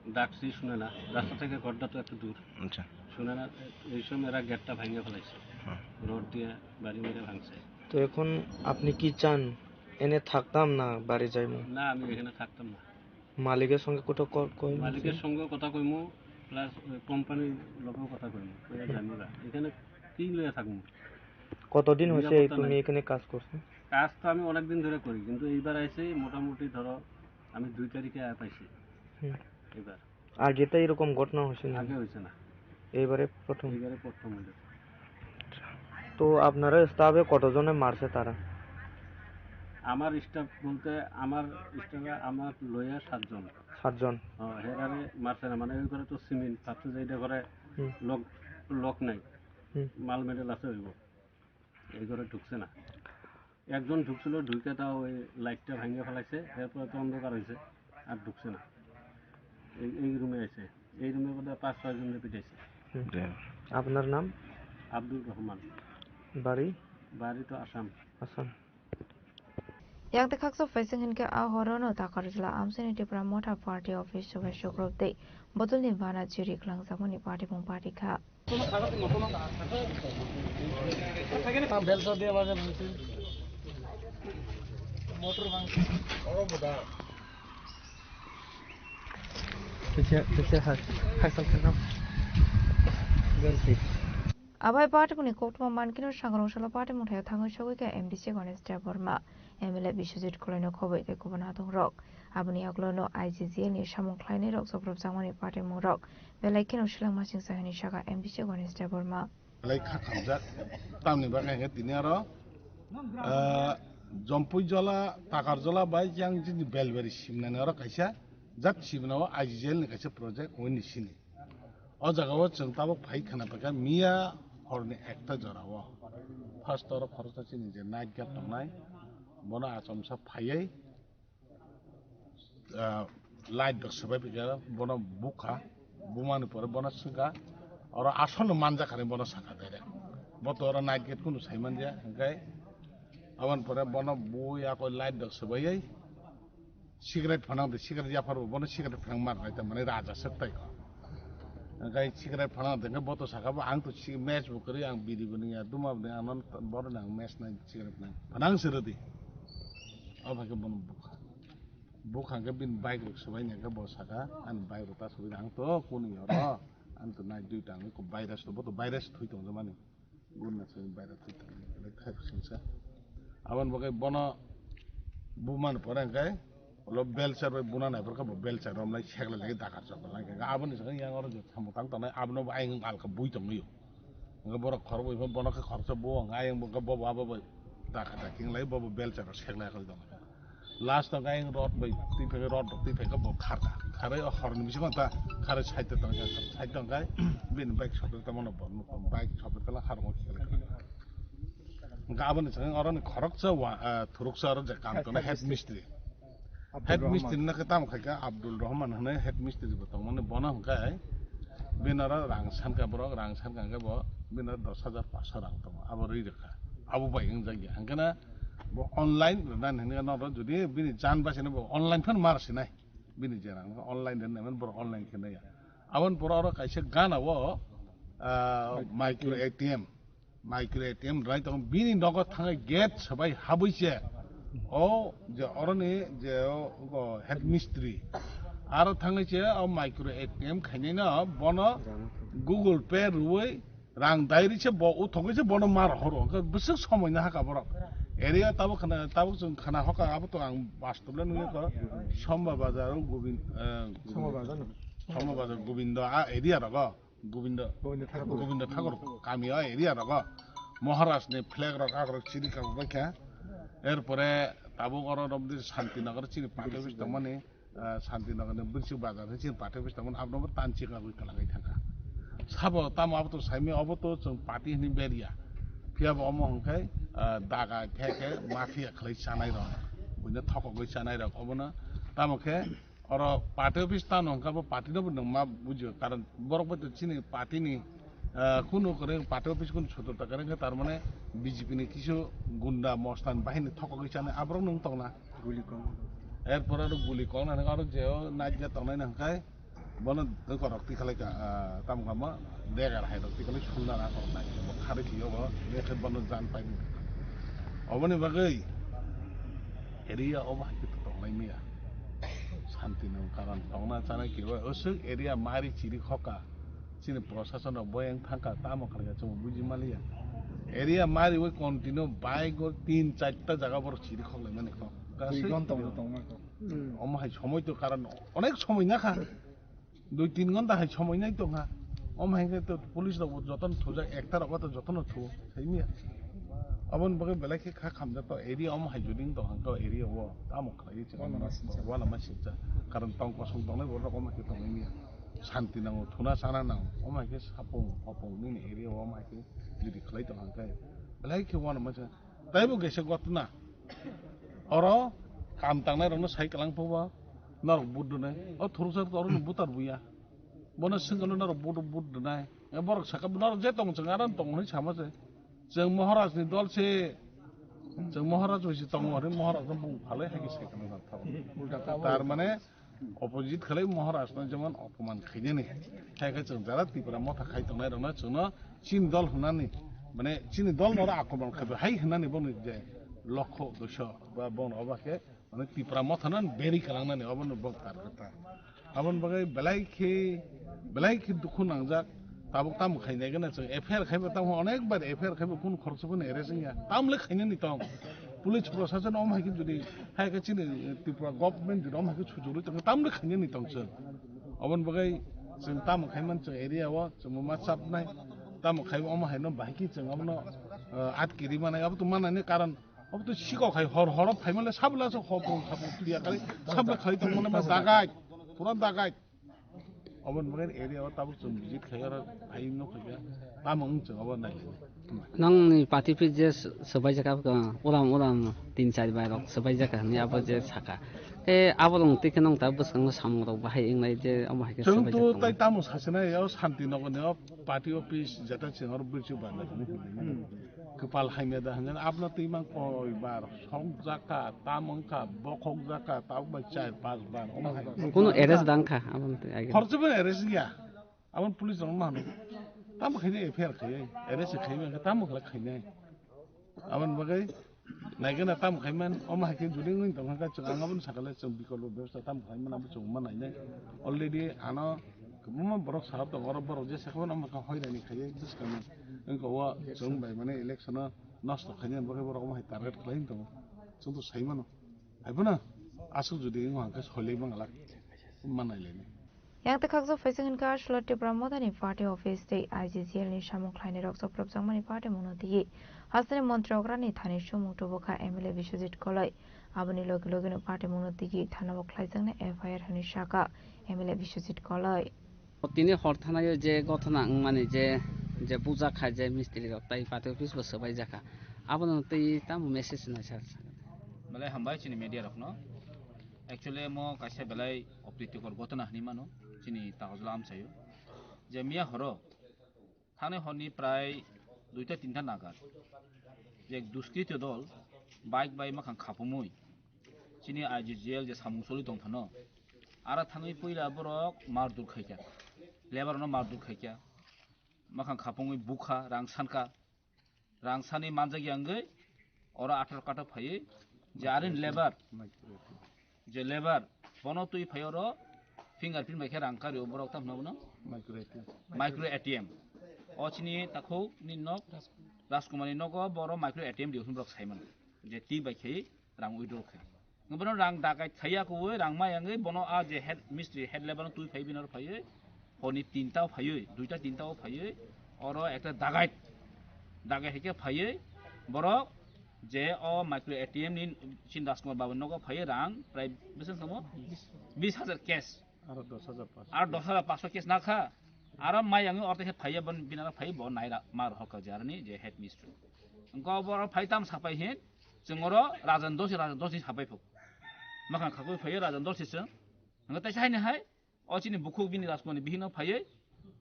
ডাকছি, শুনে না। রাস্তা থেকে ঘরটা তো একটু দূর। আচ্ছা। শুনে না, এই সময় এরা গেটটা ভাঙিয়ে ফেলাইছে। হুম। রড দিয়ে বাড়ি মেরে ভাঙছে। তো এখন আপনি কি চান? এনে থাকতাম না বাড়ি যাইমু? না, আমি এখানে থাকতাম না। মালিকের সঙ্গে কোথাও ক-, কই মালিকের সঙ্গে কথা কইমু, প্লাস ওই কোম্পানির লোকেও কথা কইনি, কইয়া জানি না। এখানে কি লইয়া থাকবো? কতদিন হয়েছে নিরাপত্তা তুমি নাই। এখানে কাজ করছো? কাজ তো আমি অনেক দিন ধরে করি, কিন্তু এইবার আইছি মোটামুটি ধরো আমি দুই তারিখে আয়া পাইছি হুম। এবার। আগে তো এরকম ঘটনা হয়েছে না? আগে হয়েছে না। এইবারে প্রথম? এইবারে প্রথম হইল। তো আপনারা স্টাফে কতজনে মারছে তারা? আমার স্টাফ বলতে আমার স্টাফে আমার লইয়া সাতজন। সাতজন? হ্যাঁ, হেরারে মারছে না, মানে ওই করে তো সিমেন্ট, ভাবছে যে এটা করে হুম। লক, লক নাই, হুম। মাল মেটেল আছে হইব, এই করে ঢুকছে না। একজন ঢুকছিল, ঢুকে তাও ওই লাইটটা ভাঙিয়ে ফেলাইছে, এরপরে তো অন্ধকার হয়েছে, আর ঢুকছে না। এই, এই রুমে আছে, এই রুমের মধ্যে পাঁচ ছয় জনকে পিটাইছে। হুম। জি। আপনার নাম? আব্দুর রহমান। বাড়ি? বাড়ি তো আসাম। Assam. Yang tekhaksa phaising hinkhe a horono Takarjala amchaini Tipra Motha Party office o bai sukrubtwi botolni bana chiri kwlangjakmani patimung parikha. Abai patimungni koktwma mankhe no sangrong salo patimung thaio thangwi sogwi kha M D C Ganesh Debbarma, M L A Biswajit Khulaino khobwi tei kubun hatongrok. Aboni yagulono I G G L ni samung khlainairok chopropjakmani patimungrok belai kheno selengmasingcha hwnwi sakha M D C Ganesh Debbarma. Belai kha khamjak. Tamni bagwi hwnkhe tini aro, ah, Jompuijola, Takarjola bai yang jini Belbari simnani oro kaisa jat simna o I G G L ni kaisa project wngwi ni sini. O jaga o chwng tabuk phai khna paikha miya horni ekta jora o. First oro khoroksa chini je night guard tongnai, bono achomsa phaiwi, ah, light rok swbai paikha, bono bukha, bumani pore bono swngkha, oro aswkno manjakha hinwi bono sakha direct. Bo to oro night guard kunu sai manya, hwnkhe aboni pore bono bui ako light rok swbaiwi, cigarette phanang de, cigarette yaphar bo, bono cigarette phanang mar nai, tamani raja sek tai ko. Hwnkhe cigarette phanang de, hwnkhe bo to saka bo, ang to ci-, match bo kwrwi, ang biri bo nungya, duma bo nungya, ang non, bono nang match nai, cigarette nang. Phanang se rwdi. O bai khe bono bukha. Bukha hwnkhe bini bike rok swbai nai, hwnkhe bo saka, ani bike rok ta swbai, ang to kunu yoro, ang to nai duita, ang ko virus to, bo to virus thwi tong mani. Guna se baira thwi tongmani belai khairok singsa. Aboni bagwi bono bumani pore hwnkhe ulo belchar bai buna naiphor khe bo belchar romlai seklai lagwi dakar chokor lai khe. Aboni sakhe yang oro je samung tang tongnai abono bo ayang alka bui tongwi o. Hwnkhe borok khorokbo bono khe khoroksa buo hwnkhe ayang bo hwnkhe bobo abo bai dakar daking lai bobo belchar rok seklai khoi tongkha. Last o ayang rod bai twi phai, rod rok twi phai khe bo kharkha. Kharwi o horni bisingo ta kharwi side o tongkha, side o tongkha bini bike sopre tongmano bo nukha, bike sopre tongla kharwi khe. Hwnkhe aboni swkang oroni khoroksa wa, ah, thuruksa oro je kam tongna head mistri. Head mistri no khe tamo khaikha Abdul Rahman hwnwi head mistri bo tongmani bono hwnkhe bini oro rang sankha borok, rang sankha hwnkhe bo bini oro dos hajar paanso rang tongo, abo rwi rwkha. Abo bai wngjakya. Hwnkhe na bo online rwnani hwnwi norok jodi bini jan bachaina bo online phano mar sinai. Bini je rang online rwnai mani borok online khe naiya. Aboni pore oro kaisa gana o, ah, micro A T M. Micro A T M rwnai tongo. Bini nogo thangwi gate swbai habwi se. O je oroni je o, o head mistri. Aro thangwi se o micro A T M khainai no bono Google Pay rwui rang dairi se bo uthogwi se bono mar horo. Hwnkhe bwswk somoi no haka borok. Area tabuk khna, tabuk chwng khna hoka abo to ang bastob le nugwi kha. Soma Bazar o Gobind, eh, Soma Bazar no. Soma Bazar Gobindo a area rogo. Gobindo, Gobindo Thakur. Gobindo Thakur kami o area rogo. Maharaj ni flag rok akrok chiri kha bai kha. Erpore tabuk oro romdi Santinagar chini party office tongmani. Ah, Santinagar ni Bwrwswk Bazar hinwi chini party office tongmani, abono bo tanchi kagwi kwlangwi thangkha. Sabo tamo abo to saimanya, obo to chwng party hinwi berya. Phiya bo omo hwnkhe, ah, daga khe khe mafia khlai chanai rok, buino thokogwi chanai rok, obono tamo khe oro party office tano hwnkha bo party no bo nwng ma bujio, karon borok bai to chini party ni, ah, kunu kwrwi party office kunu sotorta kwrwi khe, tar mane B J P ni kisu gunda mostan bahini thokogwi chanai aborok nwng tongna. Guli kong. Erpore aro guli kong nang aro je o naikhe tongnai nang khai bono dokorok tikhalai ka, ah, tamo kha ma degar hai rok tikhalai sulna na kok nai bo kharwi thwiyo bo, bekhe bono jan pai. Oboni bagwi area o bahai khe tonglai maya. Santi nang karon tongna chana kiwa usuk area mari chiri khoka. Chini prosason rok boyang thangka tamo kharga chwng buji maliya. Area mari wi continue bike o tin charta jaga borok chiri khok lai mani kho. Dui ghonta bo tongma kho. Omo hai somoi to karon onek somoi na kha. Dui tin ghonta hai somoi nai tongha. Omo hai khe to police rok bo jotono thujak, ekta rok to jotono thu, thai miya. Aboni bagwi belai khe kha khamjak to area omo hai juding tong hang to area o tamo khlai chwng wana ma sikja. Karon tong kosong tongnai borok omo hai khe tongwi miya. Santi nango, thuna chana nango. Omo hai khe sapung hopung nini area o omo hai khe judi khlai tong hang khe belai khe wana ma Taibo kaisa ghotna. Oro kam tangnai rokno sai kwlang phubo norok vote rwnai. O thuruksa to oro voter buya. Bono swngkhe norok vote, vote rwnai. E borok sakha norok je tong chwng aro tong hwnwi sama se. Chwng Maharaj ni dol se. Chwng Maharaj bai se tongo hwnwi Maharaj no bung phalwi hai khe sai kwlang thago. Tar mane Opposite khlai Maharaj no jemon opoman khainani. Hai khe chwng jara Tripura motha khai tongnai rokno chwngno chini dol hwnani, mane chini dol no akromon khai hai hwnani bono je lokho uddesho ba bono oba khe mane Tripura motha no beri kalangnani obono bok target ta. Aboni bagwi belai khe, belai khe dukhu nangjak. Tabuk tamo khainai gana chwng F I R khaiba tamo onek bar F I R khaiba kunu khoroksa phano arrest wngya. Tamle khainani tong. Police prosason om hai khe jodi hai khe chini Tripura government jodi om hai khe sujurwi tong tamle khainani tong chwng. Oboni bagwi chwng tamo khaiman chwng area o chwng ma chapnai. Tamo khai om hai no bahai khe chwng abono, eh, atkiri manai abo to manani karon abo to sikok hai hor horo phaimale sabla so hopung thapung tuya kali sabla khai tongmani ma dagai. Pura dagai. Oboni bagwi area o tabuk chwng visit khai oro phai nukha khe tamo wng chwng obo nai. Nongni party office je swbaijak kha, ulam ulam tin char bai rok swbaijak kha hinwi abo je sakha. Khe abo rok twi khe nong ta bwskango samung rok bahai wngnai je omo hai khe swbaijak kha. Chwng tu tai tamo sasinai o Santi Nogor ni o party office jeta chwng oro bwrwi chwng banda hinwi hinwi. Kwpal hamya da hwnjani abno twi mang koi bar sok jaka, tam wngkha, bokhok jaka, tabuk bai char pas bar, omo hai. Kuno arrest dang kha, aboni twi age. Horse bo arrest ya. Abon police rok ma hano. Tam khaini F I R khai, arrest khai mang kha, tam khala khaini. Abon bagai, naigena tam khai man, omo hai khe juding wng tong kha, chwng ang abon sakale chwng bikol bo bebsa tam khai man, abo chwng ma nainai. Already ano kwbangma borok sarap tong, oro borok je sakha mano, omo kha hoirani khai, bwskango. Wngkha o chwng bai mane election o nosto khainani bagwi borok omo hai target khlai tongo. Chwng to sai mano. Hai phano aswk jodi wngkha hwnkhe solai manglak manai lainai. Yang tei khakjak phaising hwnkhe Aswla Tipra Mothani party office tei I G G L ni samung khlainai rok chopropjakmani party mungno twiwi hasteni montri okrani thani sumung tubukha M L A Biswajit Koloi. Aboni logi logino party mungno twiwi thanao khlaijaknai F I R hwnwi sakha M L A Biswajit Koloi. Tini hor thanaio je gothona wngmani je, je puja khai je mistri rok tai party office bo swbai jakha. Abono tei tamo message nai sar. Belai hambai chini media rokno. Actually mo kaisa belai opritikor gothona hinwi mano chini Tahajla amchaio. Je miya horo thani horni prai duita tinta nagar je duskrito dol bike bai makhang khapumui chini I G G L je samung choli tong phano. Ara thangwi puila borok mardur khaikha, lebar no mardur khaikha, makhang khapungwi bukha, rang sanka, rang sani manjak yangwi oro atharo katok phaiwi je arin lebar, je lebar bono twi phai oro fingerprint bai khe rang kario borok tam hwnwi bono micro A T M. O chini takhuk ni nok Rajkumar ni nogo boro micro A T M dio hwnwi borok sai mano je twi bai khe rang withdraw khe. Bono rang dakai khaiya kuwi rang mayangwi bono a je head mistri head level twi phai binaro phaiwi honi tinta phaiwi duita tinta o phaiwi oro ekta dagai dagai haikhe phaiwi borok je o micro A T M ni chin Rajkumar babu nogo phaiwi rang prai bwswk tamo bis hajar cash. Aro dos hajar paanso. Aro dos hajar paanso cash nakha. Aro mayangwi orte khe phaiya bon binaro phai bo naira mar hokha jarni je head mistri. Engko boro phai tam sapai hin. Chwng oro Rajan Dosi, Rajan Dosi sapai phuk. Makhang khakui phaiyo Rajan Dosi chwng. Hwnwi taisa haini hai, o chini bukhuk bini Rajkumar ni bihikno phaiwi,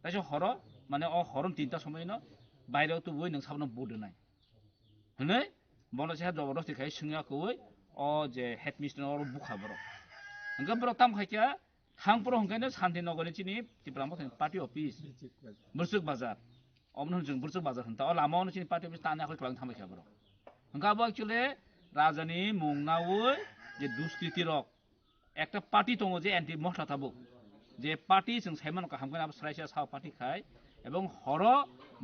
taisa horo, mane o horo tinta somoi no baire o tubui nwng sabno vote rwnai. Hwnwi bono se jobordosti khai swngya kuwi, o je head mistri no oro bukha borok. Hwnkhe borok tam khai kha, thang phuru hwnkhe no Santinagar ni chini Tipra Motha ni party office, Bwrwswk Bazar. Omono hwn chwng Bwrwswk Bazar hwn ta. O lama o chini party office tani akhoi kwlwng thangbai kha borok. Hwnkhe abo actually raja ni mung naui je duskriti rok, Ekta party tongo je anti Motha tabuk, je party chwng saimano kaham khe abo sraisa sao party khai, ebong horo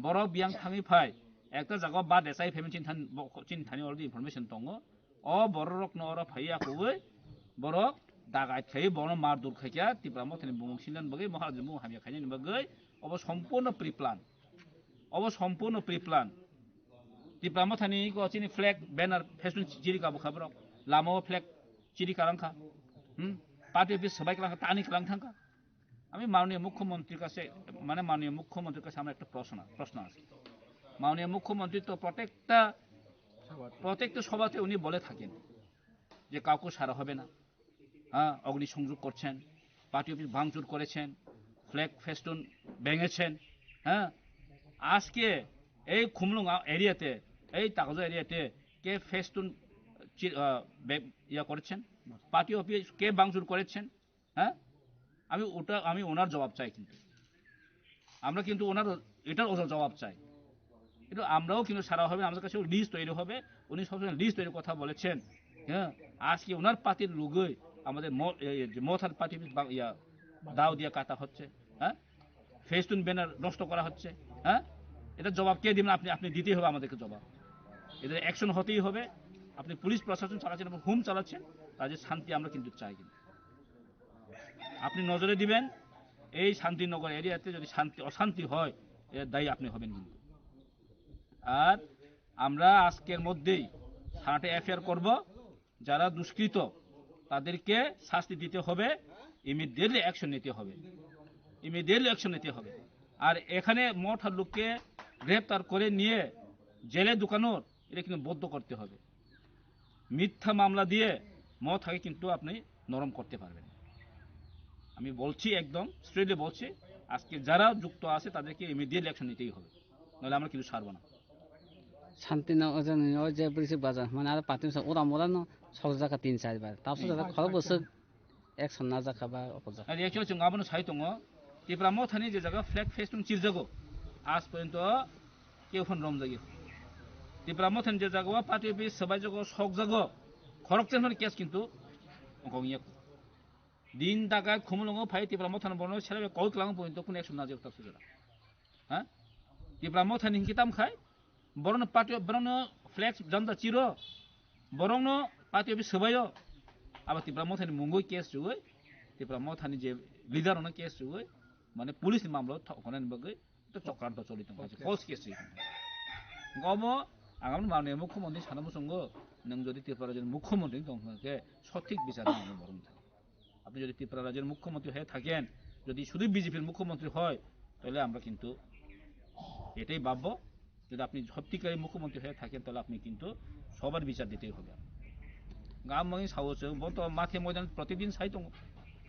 borok biyang thangwi phai, ekta jaga ba desai phaimani chini thani, bo-, chini thani already information tongo. O borok rokno oro phaiya kuwi borok dagai khai bono mar dur khaikya Tipra Mothani bumung sinani bagwi, Maharaj bumung hamya khainani bagwi, obo sompurno pre-plan. Obo sompurno pre-plan. Tipra Mothani ko chini flag, banner, festoon chiri ka bukha borok. Lama o flag chiri karang kha. Hmm? Party office sabai kalang kha, tani kalang thang kha. আমি মাননীয় মুখ্যমন্ত্রীর কাছে, মানে মাননীয় মুখ্যমন্ত্রীর কাছে আমার একটা প্রশ্ন, প্রশ্ন আছে। মাননীয় মুখ্যমন্ত্রী তো প্রত্যেকটা, প্রত্যেকটা সভাতে উনি বলে থাকেন যে কাউকে ছাড়া হবে না, হ্যাঁ, অগ্নিসংযোগ করছেন, পার্টি অফিস ভাঙচুর করেছেন, ফ্ল্যাগ ফেস্টুন ভেঙেছেন, হ্যাঁ। আজকে এই খুমলুং এরিয়াতে, এই তাকজা এরিয়াতে কে ফেস্টুন চি-, আহ, বে-, ইয়া করেছেন, পার্টি অফিস কে ভাঙচুর করেছেন, হ্যাঁ? আমি ওটা, আমি ওনার জবাব চাই কিন্তু। আমরা কিন্তু ওনার এটার ওজোর জবাব চাই। কিন্তু আমরাও কিন্তু সারা হবে, আমাদের কাছেও লিস্ট তৈরি হবে। উনি সবসময় লিস্ট তৈরি কথা বলেছেন। হ্যাঁ, আজকে ওনার পার্টির লোকই আমাদের ম-, এই যে মথার পার্টি বা-, ইয়া, দাও দিয়ে কাটা হচ্ছে, হ্যাঁ, ফেস্টুন ব্যানার নষ্ট করা হচ্ছে, হ্যাঁ, এটা জবাব কে দিবেন? আপনি, আপনি দিতেই হবে আমাদেরকে জবাব। এদের অ্যাকশন হতেই হবে। আপনি পুলিশ প্রশাসন চালাচ্ছেন এবং হুম চালাচ্ছেন, রাজ্যের শান্তি আমরা কিন্তু চাই কিন্তু। আপনি নজরে দিবেন, এই শান্তিনগর এরিয়াতে যদি শান্তি, অশান্তি হয়, এর দায়ী আপনি হবেন কিন্তু। আর আমরা আজকের মধ্যেই থানাতে এফআইআর করব, যারা দুষ্কৃত তাদেরকে শাস্তি দিতে হবে, ইমিডিয়েটলি অ্যাকশন নিতে হবে, ইমিডিয়েটলি অ্যাকশন নিতে হবে। আর এখানে মথার লোককে গ্রেপ্তার করে নিয়ে জেলে ঢুকানোর, এটা কিন্তু বন্ধ করতে হবে। মিথ্যা মামলা দিয়ে মথাকে কিন্তু আপনি নরম করতে পারবেন না। আমি বলছি, একদম স্ট্রেটলি বলছি, আজকে যারা যুক্ত আছে তাদেরকে ইমিডিয়েটলি অ্যাকশন নিতেই হবে, নাহলে আমরা কিন্তু ছাড়বো না। Santi no ojani o je bwrwi se baja hwnmani aro party sa uram uram no sok jaka tin char bar. Tabsa jaka khorok bwswk action na jaka ba opor jaka. Actually chwng abono sai tongo, Tipra Mothani je jaga flag fest tong chirjago, aaj porjonto keu phano romjagya. Tipra Mothani je jaga o party office swbaijago, sokjago, khoroksa phano case kintu ongkhong ya. Din daga khumulwngo phai Tipra Mothani bono selebe kol twlang porjonto kunu action na jagya tabsa jora. Ha? Tipra Mothani hinkhe tam khai, borokno party, borokno flex janda chiro, borokno party office swbaio, abo Tipra Mothani mungwi case rwwi, Tipra Mothani je leader rokno case rwwi, mane police ni mamla thok khonani bagwi to chokranto choli tong kha, false case rwwi tong kha. Gomo agam manwi mukhyamantri sana muchungo, nwng jodi Tripura rajyoni mukhyamantri tong kha khe sothik bichar nangno borok wngkha. আপনি যদি ত্রিপুরা রাজ্যের মুখ্যমন্ত্রী হয়ে থাকেন, যদি শুধু বিজেপির মুখ্যমন্ত্রী হয়, তাহলে আমরা কিন্তু এটাই ভাববো। যদি আপনি সত্যিকারের মুখ্যমন্ত্রী হয়ে থাকেন, তাহলে আপনি কিন্তু সবার বিচার দিতেই হবে। গাম মাংনি সাহস, বর্তমান মাঠে ময়দানে প্রতিদিন সাই tongo,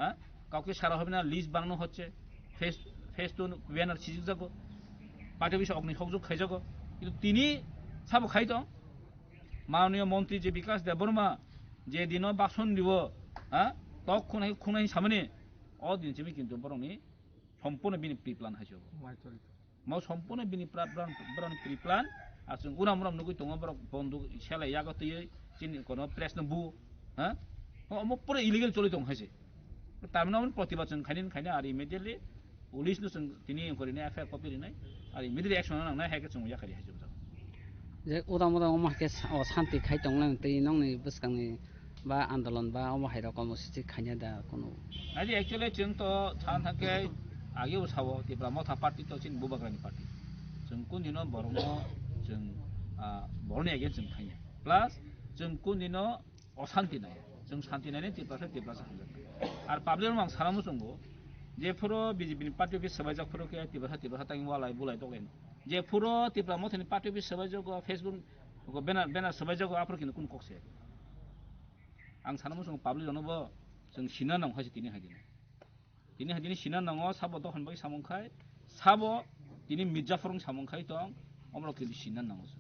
হ্যাঁ, কাউকে ছাড়া হবে না, লিস্ট বানানো হচ্ছে, ফেস, ফেস্টুন ব্যানার সিজিক যাগো, পার্টি অফিসে অগ্নিসংযোগ খাই যাগো, কিন্তু তিনি সাবো খাই tong, মাননীয় মন্ত্রী যে বিকাশ দেববর্মা যে দিনও ভাষণ দিব, হ্যাঁ, তখন খুনাই সামনে, o din simi কিন্তু borokni সম্পূর্ণ bini pre plan hai se obo. Mai choli tongo. Mo সম্পূর্ণ bini pra-, pra-, borokni pre plan, R chwng uram uram nugwi tongo borok bonduk selai yago twiwi chini kono press no bu, ha? Omo pura illegal choli tong hai se. Tamni omo protibad chwng khaini khaini ar immediately police no chwng tini korini F I R copy rinai, ar immediately action nangnai hai khe chwng yakari hai se bwskango. Je uram uram omo hai khe sa-, o santi khai tong lai twi nongni bwskangni ba andolon ba omo hai rok omo sisi khanya da kunu. Aji actually chwng to san thangkhe age bo sabo Tipra Motha party to chini Bubagrani party. Chwng kundino borokno chwng, ah, borokni against chwng khanya. Plus chwng kundino osanti nai. Chwng santi nai Tiprasa, Tiprasa hamjak. Ar public rok ang sana muchungo je phoro B J P ni party office swbaijak phoro khe Tiprasa, Tiprasa tangwi walai bulai doklai. Je phoro Tipra Mothani party office swbaijago, Facebook go banner, banner swbaijago, aphoro kini kun kok se. Ang sana muchung public rokno bo chwng sina nang hai se tini hai dino. Tini hai dini sina nango, sabo dohon bai samung khai, sabo tini Mirjapur wng samung khai tong, omorok kini sina nango se.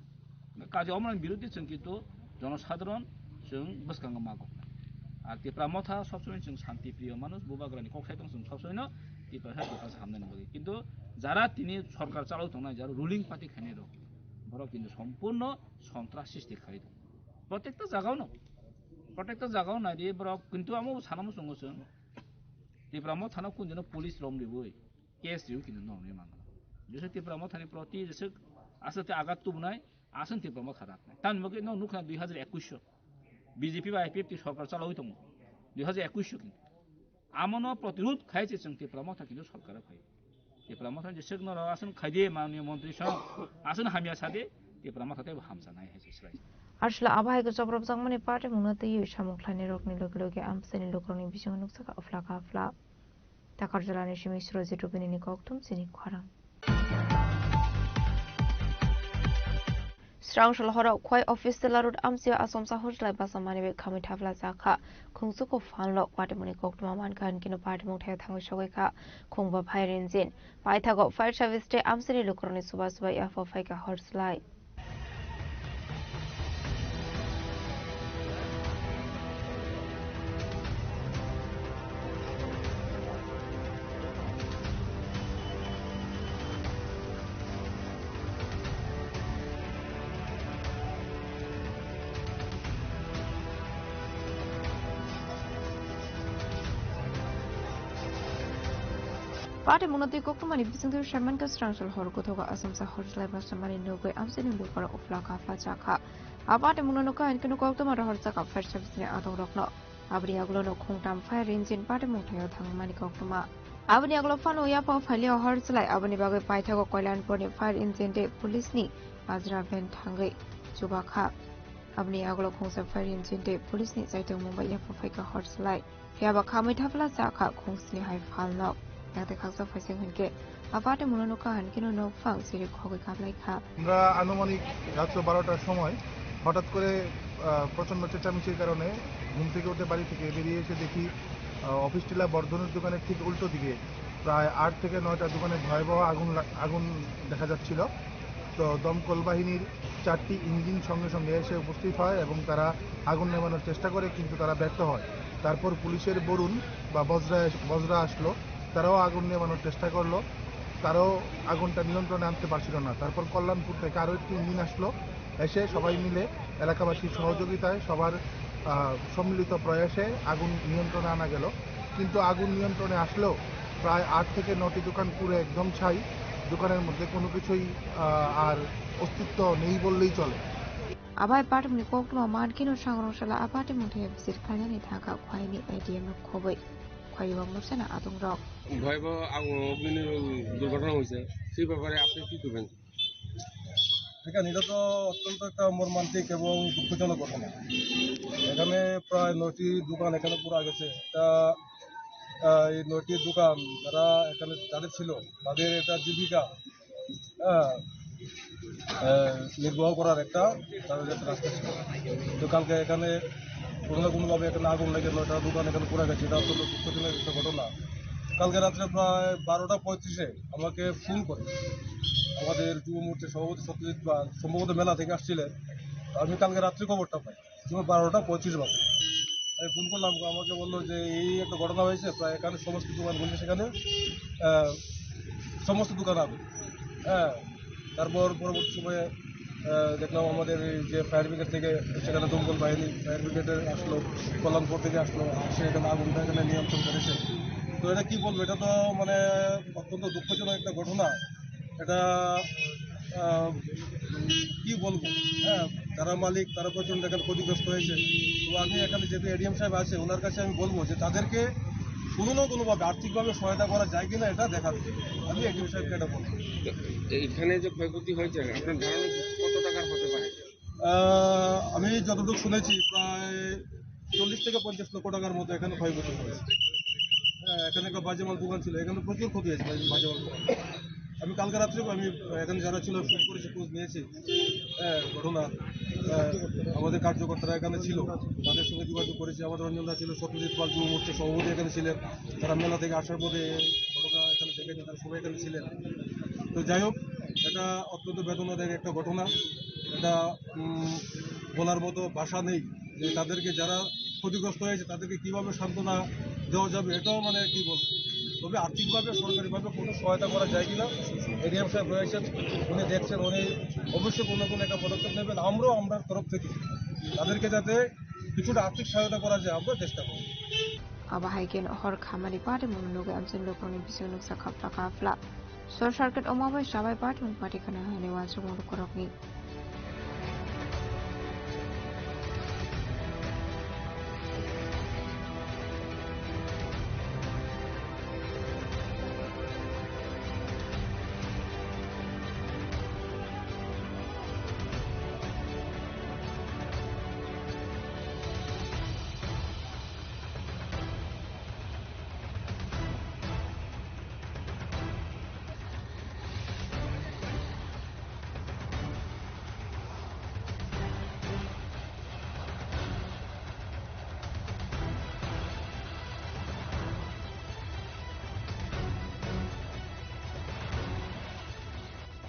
Kaje omorok biruddhe chwng kintu jonosadharon chwng bwskango ma kok. Ar Tipra Motha sobsomoi chwng shanti priyo manush, Bubagrani kok sai tong chwng sobsomoi no Tipra sa Tipra sa hamnani bagwi. Kintu jara tini sorkar chalai tongnai, jara ruling party khainai rok, borok kintu sompurno sontras sristi khai tong. Protekta jagao no. Protected jaga o nai di borok, kintu amo sana muchungo chwng. Tipra Motha no kun dino police rom ribui case riu kintu norok ni mangala. Jesa Tipra Motha ni proti jesa asate agat tubunai, aswng Tipra Motha raknai. Tamni bagwi no nukha dui hajar ekwis o B J P bai I P F T sorkar chalaui tongo. Dui hajar ekwis o kintu. Amono protirod khai se chwng Tipra Motha kintu sorkar o phai. Tipra Motha ni jeswk norok aswk khai di, manwi montri song aswk hamya sa di, Tipra Motha tei bo hamsa nai hai se swrai. Arsla abo hai khe chobrok jakmani party mungno twiwi samung khlainai rokni loge loge amchaini lukurokni bisingo nukjak afla ka afla. Takarjalani simi Surajit Rubini ni kokthum chini khorang. Srangsalhoro Khwai office tela road amchio asomsa hojlai basa manwi khamwi thapla chakha. Khungsuko phalno patimungni koktwma mankha, hinkhe no patimung thaya thangwi sogwi kha. Khungba fire engine. Paithago fire service tei amchaini lukurokni chuba chuba yapha phaikha hor slai. Patimungno twi koktwmani bisingtwi saimankha, Srangsalhor gothogo asomsa hor slai basa manwi nugwi amchaini lukurok uphla kapla chakha. A patimungno nukha hinkhe no koktwma rohor chakha fire service ni adongrokno. Aboni yagulo no khungtam fire engine patimung thaio thangmani koktwma. Aboni yagulo phano yapha phailio hor slai, aboni bagwi paithago Koilanpurni fire engine tei police ni majra van thangwi chubakha. Aboni yagulo khungsa fire engine tei police ni chaitokmung bai yapha phaikha hor slai. Phiya ba khamwi thapla chakha khungsni hai phalno. Yakte khaksa phaising hinkhe a patimungno nukha hinkhe no nokphang siri khogwi kaplaikha. আমরা আনুমানিক রাত্র বারোটার সময় হঠাৎ করে, আহ, প্রচণ্ড চেঁচামেচির কারণে ঘুম থেকে উঠে বাড়ি থেকে বেরিয়ে এসে দেখি, আহ, অফিস টিলা বর্ধনের দোকানের ঠিক উল্টো দিকে প্রায় আট থেকে নয়টা দোকানে ভয়াবহ আগুন লা-, আগুন দেখা যাচ্ছিল। তো দমকল বাহিনীর চারটি ইঞ্জিন সঙ্গে সঙ্গে এসে উপস্থিত হয় এবং তারা আগুন নেভানোর চেষ্টা করে, কিন্তু তারা ব্যর্থ হয়। তারপর পুলিশের বরুণ বা বজরা এস-, বজরা আসলো, তারাও আগুন নেভানোর চেষ্টা করলো, তারাও আগুনটা নিয়ন্ত্রণে আনতে পারছিল না। তারপর কল্যাণপুর থেকে আরও একটি ইঞ্জিন আসলো, এসে সবাই মিলে এলাকাবাসীর সহযোগিতায় সবার, আহ, সম্মিলিত প্রয়াসে আগুন নিয়ন্ত্রণে আনা গেল। কিন্তু আগুন নিয়ন্ত্রণে আসলেও প্রায় আট থেকে নটি দোকান পুড়ে একদম ছাই। দোকানের মধ্যে কোনো কিছুই, আহ, আর অস্তিত্ব নেই বললেই চলে। Abai patimungni koktwma mankhe no sangrong sala a patimung thaya bisir khlainani thangkha Khwaini A D M rok khobwi. Khwai o morsana adongrok. ভয়াবহ আগুন, অগ্নি দুর্ঘটনা হয়েছে, সেই ব্যাপারে আপনি কি করবেন? দেখেন, এটা তো অত্যন্ত একটা মর্মান্তিক এবং দুঃখজনক ঘটনা। এখানে প্রায় নয়টি দোকান এখানে পুড়ে গেছে। এটা, আহ, এই নয়টি দোকান যারা এখানে, যাদের ছিল, তাদের এটা জীবিকা, হ্যাঁ, আহ, নির্বাহ করার একটা তাদের কাছে রাস্তা ছিল। তো কালকে এখানে কোনো না কোনোভাবে এখানে আগুন লেগে নয়টা দোকান এখানে পুড়ে গেছে। এটা অত্যন্ত দুঃখজনক একটা ঘটনা। কালকে রাত্রে প্রায় বারোটা পঁয়ত্রিশে আমাকে ফোন করে আমাদের যুব মোর্চার সভাপতি সত্যজিৎ পাল সম্ভবত মেলা থেকে আসছিলেন। আমি কালকে রাত্রে খবরটা পাই, সময় বারোটা পঁয়ত্রিশ বাজে। আমি ফোন করলাম, আমাকে বললো যে এই একটা ঘটনা হয়েছে, প্রায় এখানে সমস্ত দোকান বলছে সেখানে, আহ, সমস্ত দোকান আগুন। হ্যাঁ, তারপর পরবর্তী সময়ে, আহ, দেখলাম আমাদের এই যে ফায়ার ব্রিগেড থেকে সেখানে দমকল বাহিনী, ফায়ার ব্রিগেডের আসলো, কল্যাণপুর থেকে আসলো, আসে এখানে আগুনটা এখানে নিয়ন্ত্রণ করেছে। তো এটা কি বলবো, এটা তো মানে অত্যন্ত দুঃখজনক একটা ঘটনা। এটা, আহ, কি বলবো, হ্যাঁ, যারা মালিক তারা প্রচণ্ড এখানে ক্ষতিগ্রস্ত হয়েছে। তো আমি এখানে যেহেতু এডিএম সাহেব আছে, ওনার কাছে আমি বলবো যে তাদেরকে কোনো না কোনোভাবে আর্থিকভাবে সহায়তা করা যায় কিনা এটা দেখার, আমি এডিএম সাহেবকে এটা বলবো। তো এখানে যে ক্ষয়ক্ষতি হয়েছে, আপনার ধারণা কত টাকার হতে পারে? আহ, আমি যতটুকু শুনেছি প্রায় চল্লিশ থেকে পঞ্চাশ লক্ষ টাকার মতো এখানে ক্ষয়ক্ষতি হয়েছে। হ্যাঁ, এখানে একটা বাজে মাল দোকান ছিল, এখানে প্রচুর ক্ষতি হয়েছে বাজে, বাজে মাল দোকান। আমি কালকে রাত্রে আমি এখানে যারা ছিল ফোন করেছি, খোঁজ নিয়েছি। হ্যাঁ, ঘটনা, আহ, আমাদের কার্যকর্তারা এখানে ছিল, তাদের সঙ্গে যোগাযোগ করেছি। আমাদের রঞ্জন দা ছিল, সত্যজিৎ পাল যুব মোর্চা সভাপতি এখানে ছিলেন, তারা মেলা থেকে আসার পথে ঘটনা এখানে দেখেছেন, তারা সবাই এখানে ছিলেন। তো যাই হোক, এটা অত্যন্ত বেদনাদায়ক একটা ঘটনা। এটা, উম, বলার মতো ভাষা নেই যে তাদেরকে, যারা ক্ষতিগ্রস্ত হয়েছে, তাদেরকে কিভাবে সান্ত্বনা দেওয়া যাবে, এটাও মানে কি বলবো। তবে আর্থিকভাবে, সরকারিভাবে কোনো সহায়তা করা যায় কিনা, এডিএম সাহেব রয়েছেন, উনি দেখছেন, উনি অবশ্যই কোনো না কোনো একটা পদক্ষেপ নেবেন। আমরাও আমরার তরফ থেকে তাদেরকে যাতে কিছুটা আর্থিক সহায়তা করা যায়, আমরা চেষ্টা করব। Abo hai khe hor khamani patimung nugwi amchini lukurokni bising nuksa khapla khapla. Short circuit wngma bai chabai patimung pati khwna hwnwi uansukmung lukurokni.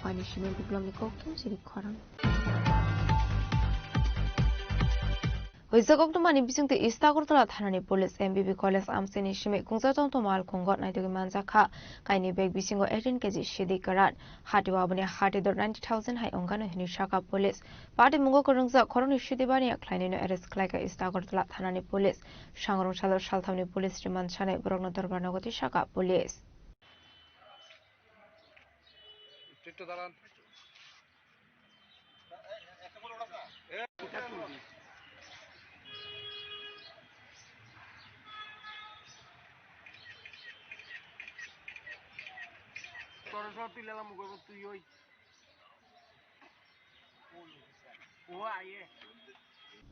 Ani simi buklomni kok thum siri khorang. Hoi jagok tongmani bisingtwi East Agartala thanani police M B B college amchaini simi kungsa tongtong malkhungo naitugwi manjakha. Kaini bag bisingo eighteen K G sidi kwran. Hati o aboni hati dor ninety thousand hai wngkano hinwi sakha police. Patimungo kwrwngjak khoroknwi sidi baniya khlainwino arrest khlaikha East Agartala thanani police. Sangrong salo salthamni police remand sanai borokno dorbar nogo twi sakha police.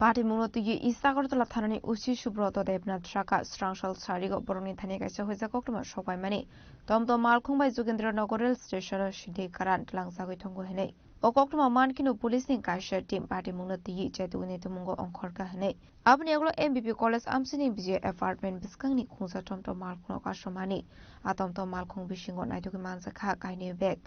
Patimungno twiwi East Agartala thanani O C Subroto Debnath sakha, swrang sal sarigo borokni thani kaisa huijak koktwma sokpaimani. Tomtom malkhung bai Jogendra Nagar rail station-o sidi kwran tlangjagwi tongo hinwi. O koktwma mankheno police ni kaisa team patimungno twiwi chetuguni tumungo ongkhorkha hinwi. Aboni ulo M B B college amchaini B J apartment bwskangni khungsa tomtom malkhungno kasomani. A tomtom malkhung bisingo naitugwi manjakha kainwi bag.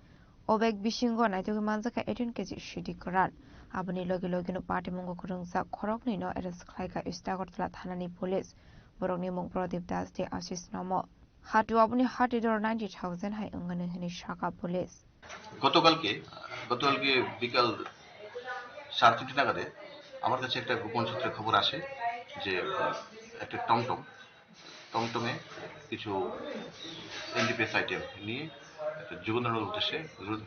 O bag bisingo naitugwi manjakha eighteen K G sidi kwran. Aboni logi logino patimungo kwrwngjak khoroknwino arrest khlaikha East Agartala thanani police. Borokni mung Pradip Das tei Ashish Nomo. Hati o aboni hati dor ninety thousand hai wngmani hinwi sakha police. গতকালকে, গতকালকে বিকাল সাড়ে তিনটে নাগাদে আমার কাছে একটা গোপন সূত্রে খবর আসে যে, আহ, একটা টমটম, টমটমে কিছু এনডিপিএস আইটেম নিয়ে একটা যুগেন্দ্রনগর উদ্দেশ্যে,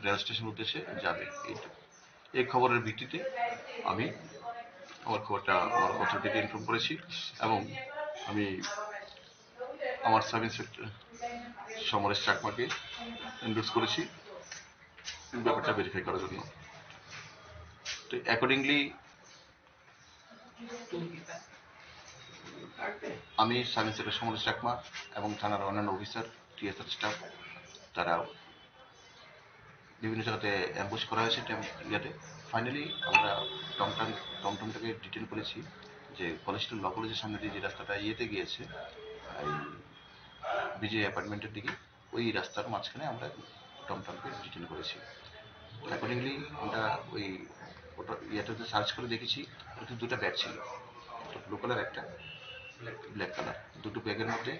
রেল স্টেশন উদ্দেশ্যে যাবে। এই, এই খবরের ভিত্তিতে আমি আমার খবরটা আমার অথরিটিকে ইনফর্ম করেছি এবং আমি আমার সাব ইন্সপেক্টর সমরেশ চাকমাকে ইনডোর্স করেছি ব্যাপারটা ভেরিফাই করার জন্য। তো অ্যাকর্ডিংলি আমি সাব ইন্সপেক্টর সমরেশ চাকমা এবং থানার অন্যান্য অফিসার, টিএসআর স্টাফ, তারা বিভিন্ন জায়গাতে অ্যাম্বুশ করা হয়েছে টেম-, ইয়াতে। ফাইনালি আমরা টমটম, টমটমটাকে ডিটেন করেছি যে কলেজ স্ট্রিট ল কলেজের সামনে দিয়ে যে রাস্তাটা ইয়েতে গিয়েছে, এই বিজয় অ্যাপার্টমেন্টের দিকে, ওই রাস্তার মাঝখানে আমরা টমটমকে ডিটেন করেছি। অ্যাকর্ডিংলি আমরা ওই ওটা ইয়েটাতে সার্চ করে দেখেছি, ওটাতে দুটো ব্যাগ ছিল, একটা ব্লু কালার, একটা ব্ল্যাক কালার। দুটো ব্যাগের মধ্যে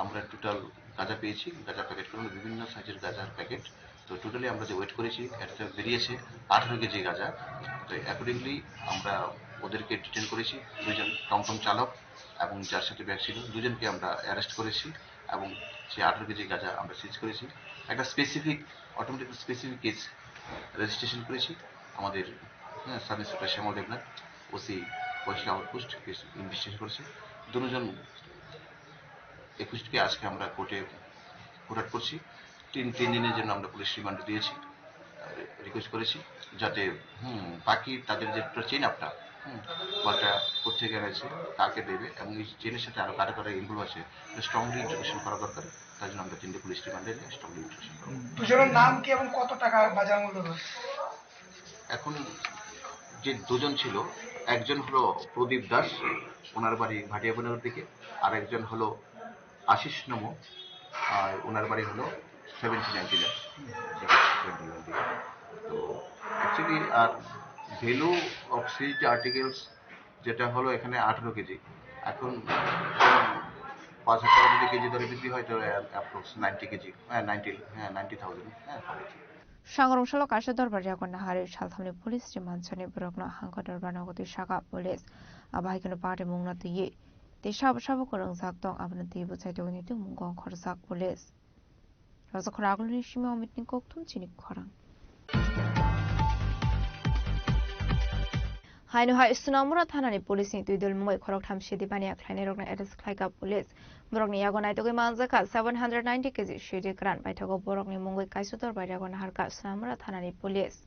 আমরা টোটাল গাঁজা পেয়েছি, গাঁজা প্যাকেট করে বিভিন্ন সাইজের গাঁজার প্যাকেট। তো টোটালি আমরা যে ওয়েট করেছি, এটা বেরিয়েছে আঠারো কেজি গাঁজা। তো অ্যাকর্ডিংলি আমরা ওদেরকে ডিটেন করেছি, দুজন টমটম চালক এবং যার সাথে ব্যাগ ছিল, দুজনকে আমরা অ্যারেস্ট করেছি এবং সেই আঠারো কেজি গাঁজা আমরা সিজ করেছি। একটা specific, automatic specific case registration করেছি আমাদের, হ্যাঁ, সাব ইন্সপেক্টর শ্যামল দেবনাথ, ওসি পয়সা আউটপোস্ট, কেস ইনভেস্টিগেশন করেছে। দুজন একুইজডকে আজকে আমরা কোর্টে কোর্ট করছি। তিন, তিন দিনের জন্য আমরা পুলিশ রিমান্ড দিয়েছি, রিকোয়েস্ট করেছি যাতে, হুম, বাকি তাদের যে একটা চেইন আপটা, হুম, বা একটা কোথেকে এনেছে, কাকে দেবে এবং এই চেইনের সাথে আরো কারা কারা ইনভলভ আছে, স্ট্রংলি ইন্টারোগেশন করা দরকার। তার জন্য আমরা তিনটে পুলিশ রিমান্ডে নিয়ে স্ট্রংলি ইন্টারোগেশন করবো। দুজনের নাম কি এবং কত টাকা বাজার মূল্য রয়েছে? এখন যে দুজন ছিল, একজন হলো প্রদীপ দাস, ওনার বাড়ি ভাটিয়াবনগর দিকে, আর একজন হলো আশিস নমো, আর ওনার বাড়ি হলো সেভেন্টি নাইনটি। তো অ্যাকচুয়ালি আর ভ্যালু অফ সিজড আর্টিকেলস যেটা হলো এখানে আঠারো কেজি, এখন পাঁচ হাজার টাকা যদি কেজি দরে বিক্রি হয়, তাহলে অ্যাপ্রক্স নাইনটি কেজি, হ্যাঁ, নাইনটি, হ্যাঁ, নাইনটি থাউজেন্ড, হ্যাঁ, হবে। Sangrong salo kaisa dorbar yago naharwi salthamni police remand sani borokno hangkha dorbar nogo twi sakha police. Abo hai kheno party mungno twiwi tei sabo sabo kwrwngjak tong, abono twiwi bwchaitokni tongmungo khoroksa police. Rajakhor agulni simi Omitni kokthum chini khorang. Haino hai Sunamura thanani police ni twidul mungwi khoroktham sidi baniya khlainairokno arrest khlaikha police. Borokni yago naitugwi manjakha seven hundred ninety K G sidi kwran. Paithago borokni mungwi kaisa dorbai yago naharkha Sunamura thanani police.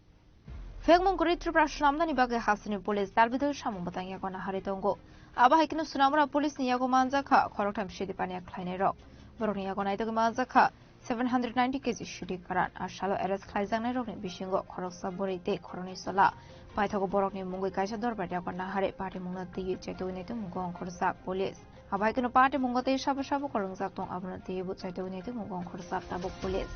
Phekmung kwrwi Tripura swnamnani bagwi hasteni police dalbidal samung bwtang yago naharwi tongo. Abo hai kheno Sunamura police ni yago manjakha khoroktham sidi baniya khlainairok. Borokni yago naitugwi manjakha seven hundred ninety K G sidi kwran. A salo arrest khlaijaknairokni bisingo khoroksa bwrwi tei khoroknwi chwla. Paithago borokni mungwi kaisa dorbar yago naharwi party mungno twiwi chaitugwi naitung mungkong khoroksa police. Abo hai kheno party mungo tei sabo sabo kwrwngjak tong, abono twiwi bwchaitugwi naitung mungkong khoroksa tabuk police.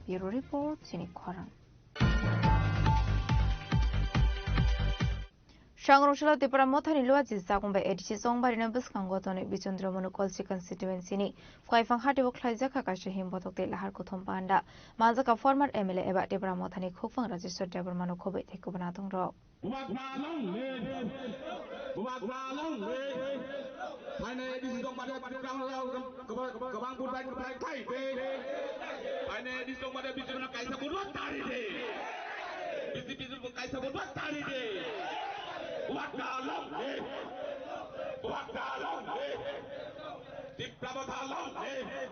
Bureau Report, chini khorang. Sangrong salo Tipra Mothani Luaji Sakmung bai A D C Chongbarino bwskango tonwi Bichondro Monu Kolchi constituency ni Kwaifang Hati o khlaijak kha kaisa him bothok tei lahar kuthum panda. Manjak kha former M L A eba Tipra Mothani khukphang Rajeshwar Debbarmano khobwi tei kubun adongrok. Bubagra long live! Bubagra long live! Phainai A D C tongmani kwbang, kwbang, kwbang vote bai kwplai khai de. Phainai A D C tongmani bichorno kaisa vote bai tari de. B J P kaisa vote bai tari de. Bubagra long live! Bubagra long live! Tipra Motha long live!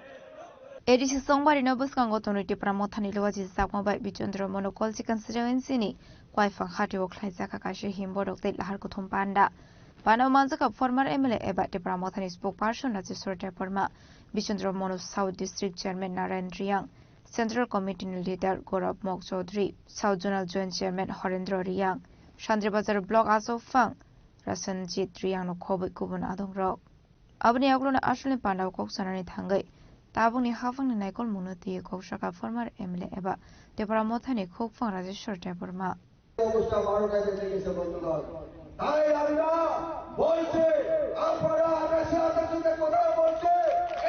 A D C Chongbarino bwskango tonwi Tipra Mothani Luaji Sakmung bai Bichondro Monu Kolchi constituency ni Kwaifang Hati o khlaijak kha kaisa him bothok tei lahar kuthum panda. Panda o manjak kha former M L A eba Tipra Mothani spokesperson Rajeshwar Debbarma, Bichondro Monu South District Chairman Narayan Reang, Central Committee ni leader Gaurav Mok Chaudhary, South Zonal Joint Chairman Horendra Reang, Sandribazar Block Achuk Phang Rasanjit Reang no khobwi kubun adongrok. Aboni yagulono asolni pandao kok sanani thangwi tabukni haphangni naikolmungno twiwi kok sakha former M L A eba Tipra Mothani khukphang Rajeshwar Debbarma. অবস্থা বারো টাকা লেগেছে বন্ধুগণ। তাই আমরা বলছি, আপনারা আকাশে আকাশে কথা বলছে,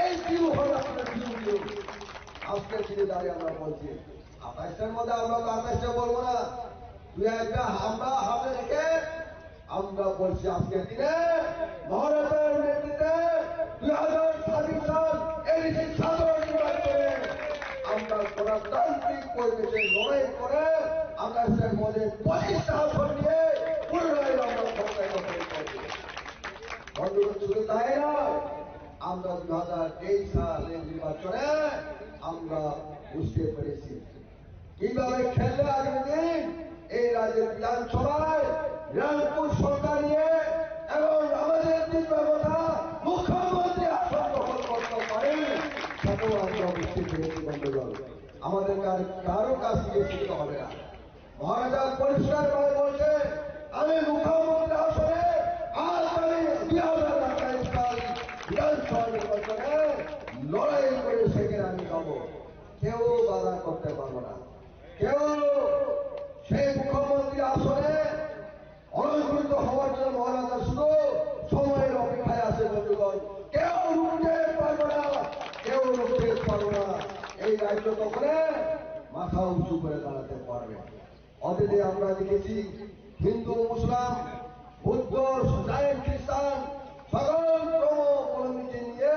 এই কিউ হলো আপনার কিউ কিউ। আজকে ফিরে দাঁড়িয়ে আমরা বলছি, আঠাশটার মধ্যে আমরা তো আঠাশটা বলবো না, দুই একটা হামলা হামলা রেখে আমরা বলছি আজকের দিনে মহারাজার নেতৃত্বে দুই হাজার ছাব্বিশ সাল এডিসি ছাত্র নির্বাচনে আমরা গণতান্ত্রিক পরিবেশে লড়াই করে আঠাশের মধ্যে পঁচিশটা আসন নিয়ে পুনরায় আমরা ক্ষমতায় দখল করব। বন্ধুগণ, শুধু তাই নয়, আমরা দুই হাজার তেইশ সালের নির্বাচনে আমরা বুঝতে পেরেছি কিভাবে খেললে আগামী দিন এই রাজ্যের বিধানসভায় নিরঙ্কুশ সরকার নিয়ে এবং আমাদের তীব্রতা মুখ্যমন্ত্রী আসন দখল করতে পারে, সেটাও আমরা বুঝতে পেরেছি বন্ধুগণ। আমাদের কার-, কারো কাছ থেকে শিখতে হবে না। মহারাজা পরিষ্কারভাবে বলছে, আমি মুখ্যমন্ত্রী আসনে আগামী দুই হাজার আঠাইশ সাল বিধানসভা নির্বাচনে লড়াই করে সেখানে আমি যাব। কেউ বাধা করতে পারবো না। কেউ সেই মুখ্যমন্ত্রী আসনে অলংকৃত হওয়ার জন্য মহারাজা শুধু সময়ের অপেক্ষায় আছে বন্ধুগণ। কেউ রুখতে পারবে না, কেউ রুখতে পারবে না। এই রাজ্য তখন মাথা উঁচু করে দাঁড়াতে পারবে। অতীতে আমরা দেখেছি হিন্দু, মুসলাম, বৌদ্ধ, জৈন, খ্রিস্টান সকল ধর্মাবলম্বীকে নিয়ে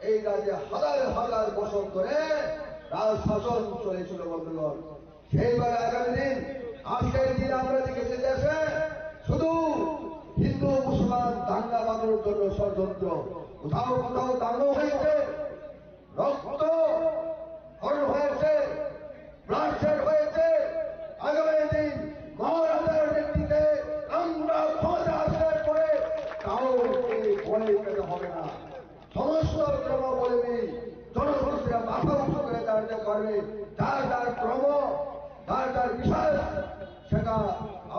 এই রাজ্যে হাজার হাজার বছর ধরে রাজ শাসন চলেছিল বন্ধুগণ। সেইভাবে আগামী দিন, আজকের দিন আমরা দেখেছি দেশে শুধু হিন্দু মুসলমান দাঙ্গা বাঁধানোর জন্য ষড়যন্ত্র। কোথাও কোথাও দাঙ্গা হয়েছে, রক্ত হরণ হয়েছে, bloodshed হয়েছে। আগামী দিন মহারাজার নেতৃত্বে আমরা ক্ষমতা আসার পরে কাউকে ভয় পেতে হবে না। সমস্ত ধর্মাবলম্বী জনগোষ্ঠীরা মাথা উঁচু করে দাঁড়াতে পারবে। যার যার ধর্ম, যার যার বিশ্বাস, সেটা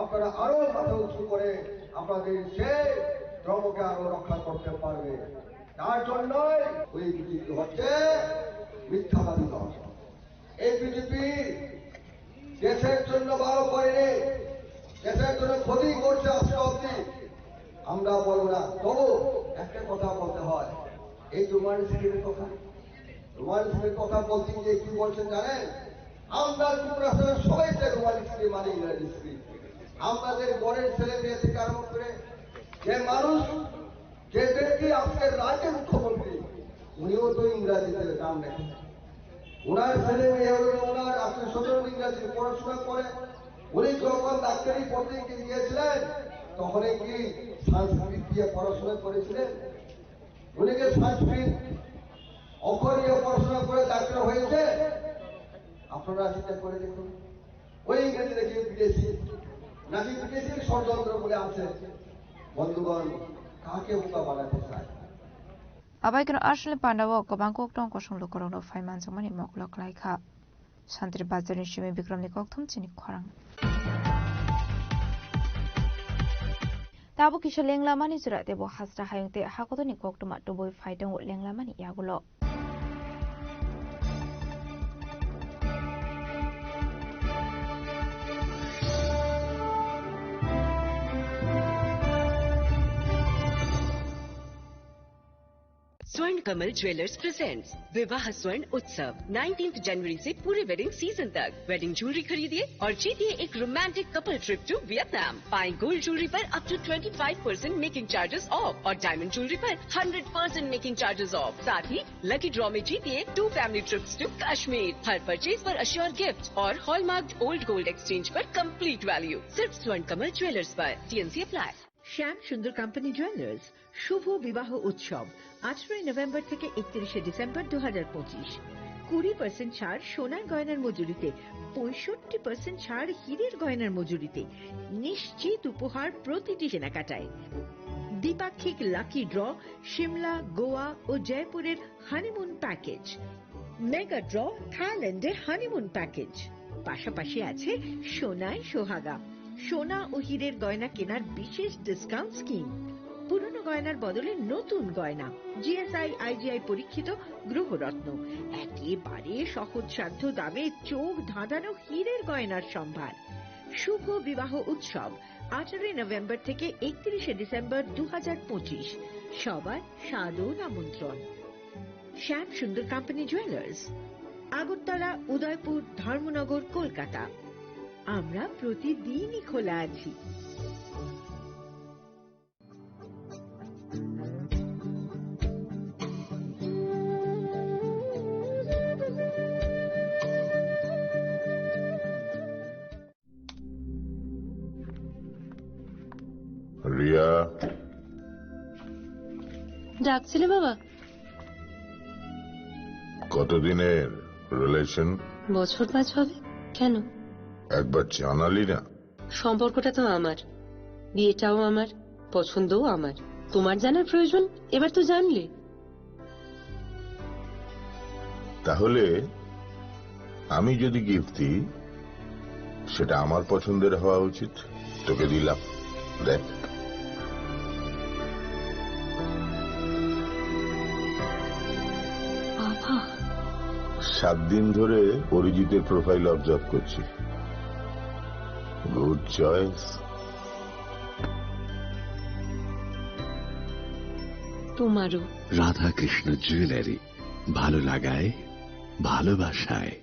আপনারা আরো মাথা উঁচু করে আপনাদের সেই ধর্মকে আরো রক্ষা করতে পারবে। তার জন্যই ওই বিজেপি হচ্ছে মিথ্যাবাদী দল। এই বিজেপি দেশের জন্য ভালো করেনি, দেশের জন্য ক্ষতি করছে আজকে অবধি। আমরা বলবো না, তবু একটা কথা বলতে হয়, এই রুমালি স্ক্রিনের কথা, রুমালি স্ক্রিনের কথা বলতে গিয়ে কি বলছেন জানেন? আমরা ত্রিপুরা সবাই যে রুমালি স্ক্রিন মানে ইংরাজি স্ক্রিন। আমাদের ঘরের ছেলে মেয়ে থেকে আরম্ভ করে যে মানুষ, যে ব্যক্তি আজকে রাজ্যের মুখ্যমন্ত্রী, উনিও তো ইংরাজিতে নাম লেখেন। ওনার ছেলে মেয়ে এবং ওনার আত্মীয় স্বজন ইংরাজি পড়াশোনা করে। উনি যখন ডাক্তারি পড়তে গিয়েছিলেন, তখন কি সংস্কৃত দিয়ে পড়াশোনা করেছিলেন? উনি কি সংস্কৃত অক্ষর দিয়ে পড়াশোনা করে ডাক্তার হয়েছে? আপনারা চিন্তা করে দেখুন, ওই ইংরেজি নাকি বিদেশি, নাকি বিদেশির ষড়যন্ত্র বলে আছে। বন্ধুগণ, কাকে বোকা বানাতে চায়? Abai keno aswlni pandao kwbang kok tong kosong lukurokno phai manjakmani mokolo khlai kha. Santri Bazarni simi Bikramni kokthum chini khorang. Tabuk kisa lenglamani jora tebo hasra hayung tei hakotorni koktwma tubui phai tongo lenglamani yagulo. स्वर्ण Kamal jewellers presents विवाह स्वर्ण उत्सव, नाइनटीन्थ जनवरी से पूरे wedding season तक। Wedding jewellery खरीदिए और जीतिए एक romantic couple trip to Vietnam. पाएं गोल्ड ज्वेलरी पर up to twenty five percent making charges off और डायमंड ज्वेलरी पर hundred percent making charges off. साथ ही लकी ड्रॉ में जीतिए two family trips to Kashmir. हर परचेज पर अश्योर गिफ्ट और हॉलमार्क ओल्ड गोल्ड एक्सचेंज पर कंप्लीट वैल्यू। सिर्फ स्वर्ण कमल ज्वेलर्स पर। TNC apply. Shyam Sundar company jewellers শুভ বিবাহ উৎসব, আঠারোই নভেম্বর থেকে একত্রিশে ডিসেম্বর দু হাজার পঁচিশ। কুড়ি পার্সেন্ট ছাড় সোনার গয়নার মজুরিতে, পঁয়ষট্টি পার্সেন্ট ছাড় হীরের গয়নার মজুরিতে, নিশ্চিত উপহার প্রতিটি কেনাকাটায়। দ্বিপাক্ষিক লাকি ড্র, সিমলা, গোয়া ও জয়পুরের হানিমুন প্যাকেজ। মেগা ড্র, থাইল্যান্ডে হানিমুন প্যাকেজ। পাশাপাশি আছে সোনায় সোহাগা, সোনা ও হীরের গয়না কেনার বিশেষ ডিসকাউন্ট স্কিম। পুরনো গয়নার বদলে নতুন গয়না, জিএসআই, আইজিআই পরীক্ষিত গ্রহরত্ন, একেবারে সহজসাধ্য দামে চোখ ধাঁধানো হীরের গয়নার সম্ভার। শুভ বিবাহ উৎসব, আঠারোই নভেম্বর থেকে একত্রিশে ডিসেম্বর দু হাজার পঁচিশ। সবার সাদর আমন্ত্রণ। শ্যাম সুন্দর কোম্পানি জুয়েলার্স, আগরতলা, উদয়পুর, ধর্মনগর, কলকাতা। আমরা প্রতিদিনই খোলা আছি। রিয়া। ডাকছিলে বাবা? কতদিনের রিলেশন? বছর পাঁচ হবে। কেন? একবার জানালি না। সম্পর্কটা তো আমার, বিয়েটাও আমার, পছন্দও আমার। তোমার জানার প্রয়োজন, এবার তো জানলে। তাহলে আমি যদি গিফট দিই, সেটা আমার পছন্দের হওয়া উচিত। তোকে দিলাম, দেখ। বাবা। সাত দিন ধরে অরিজিতের প্রোফাইল অবজার্ভ করছি। Good choice. তোমারও। রাধাকৃষ্ণ জুয়েলারি, ভালো লাগায়, ভালোবাসায়।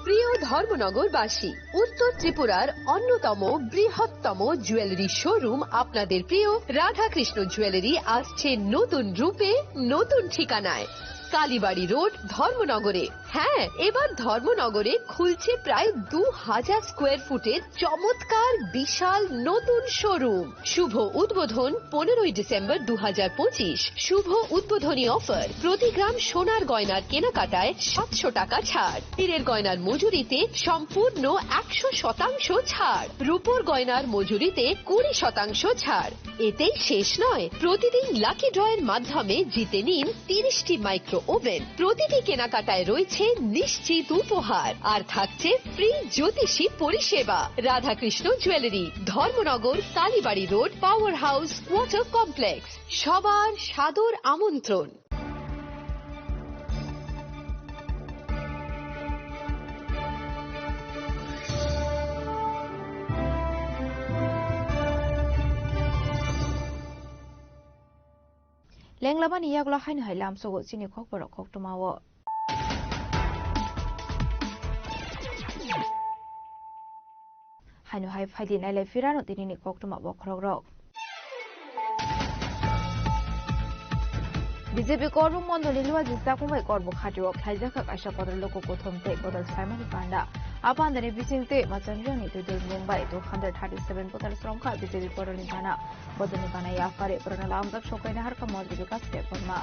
প্রিয় ধর্মনগরবাসী, উত্তর ত্রিপুরার অন্যতম বৃহত্তম জুয়েলারি শোরুম আপনাদের প্রিয় রাধাকৃষ্ণ জুয়েলারি আসছে নতুন রূপে, নতুন ঠিকানায়, কালীবাড়ি রোড, ধর্মনগরে। হ্যাঁ, এবার ধর্মনগরে খুলছে প্রায় দু হাজার স্কোয়ার ফুটের চমৎকার বিশাল নতুন শোরুম। শুভ উদ্বোধন পনেরোই ডিসেম্বর দু হাজার পঁচিশ। শুভ উদ্বোধনী অফার, প্রতি গ্রাম সোনার গয়নার কেনাকাটায় সাতশো টাকা ছাড়, হীরের গয়নার মজুরিতে সম্পূর্ণ একশো শতাংশ ছাড়, রূপোর গয়নার মজুরিতে কুড়ি শতাংশ ছাড়। এতেই শেষ নয়, প্রতিদিন লাকি ড্রয়ের মাধ্যমে জিতে নিন তিরিশটি মাইক্রো ওভেন। প্রতিটি কেনাকাটায় রয়েছে নিশ্চিত উপহার আর থাকছে ফ্রি জ্যোতিষী পরিষেবা। Radhakrishna jewellery, Dharmanagar, Kalibari road, power house water complex, সবার সাদর আমন্ত্রণ। Lenglamani yagulo haino hai lamsogo chini khokborok koktwmao. Haino hai phaidi nailai phirano tinini koktwma bokhorokrok. B J P Korbuk Mondolni Luaji Chakung bai Korbuk Hatio khlaijakha kaisa Kodol Loko Kuthum tei Kodol Saimani Panda. A pandani bisingtwi Machanjani Twidul Mumbai two hundred thirty seven voter srongkha B J P Kodolni Bana. Bodolni Bana Yaphari Purana Lamjak Sokaina Harka Montri Bikas Debbarma.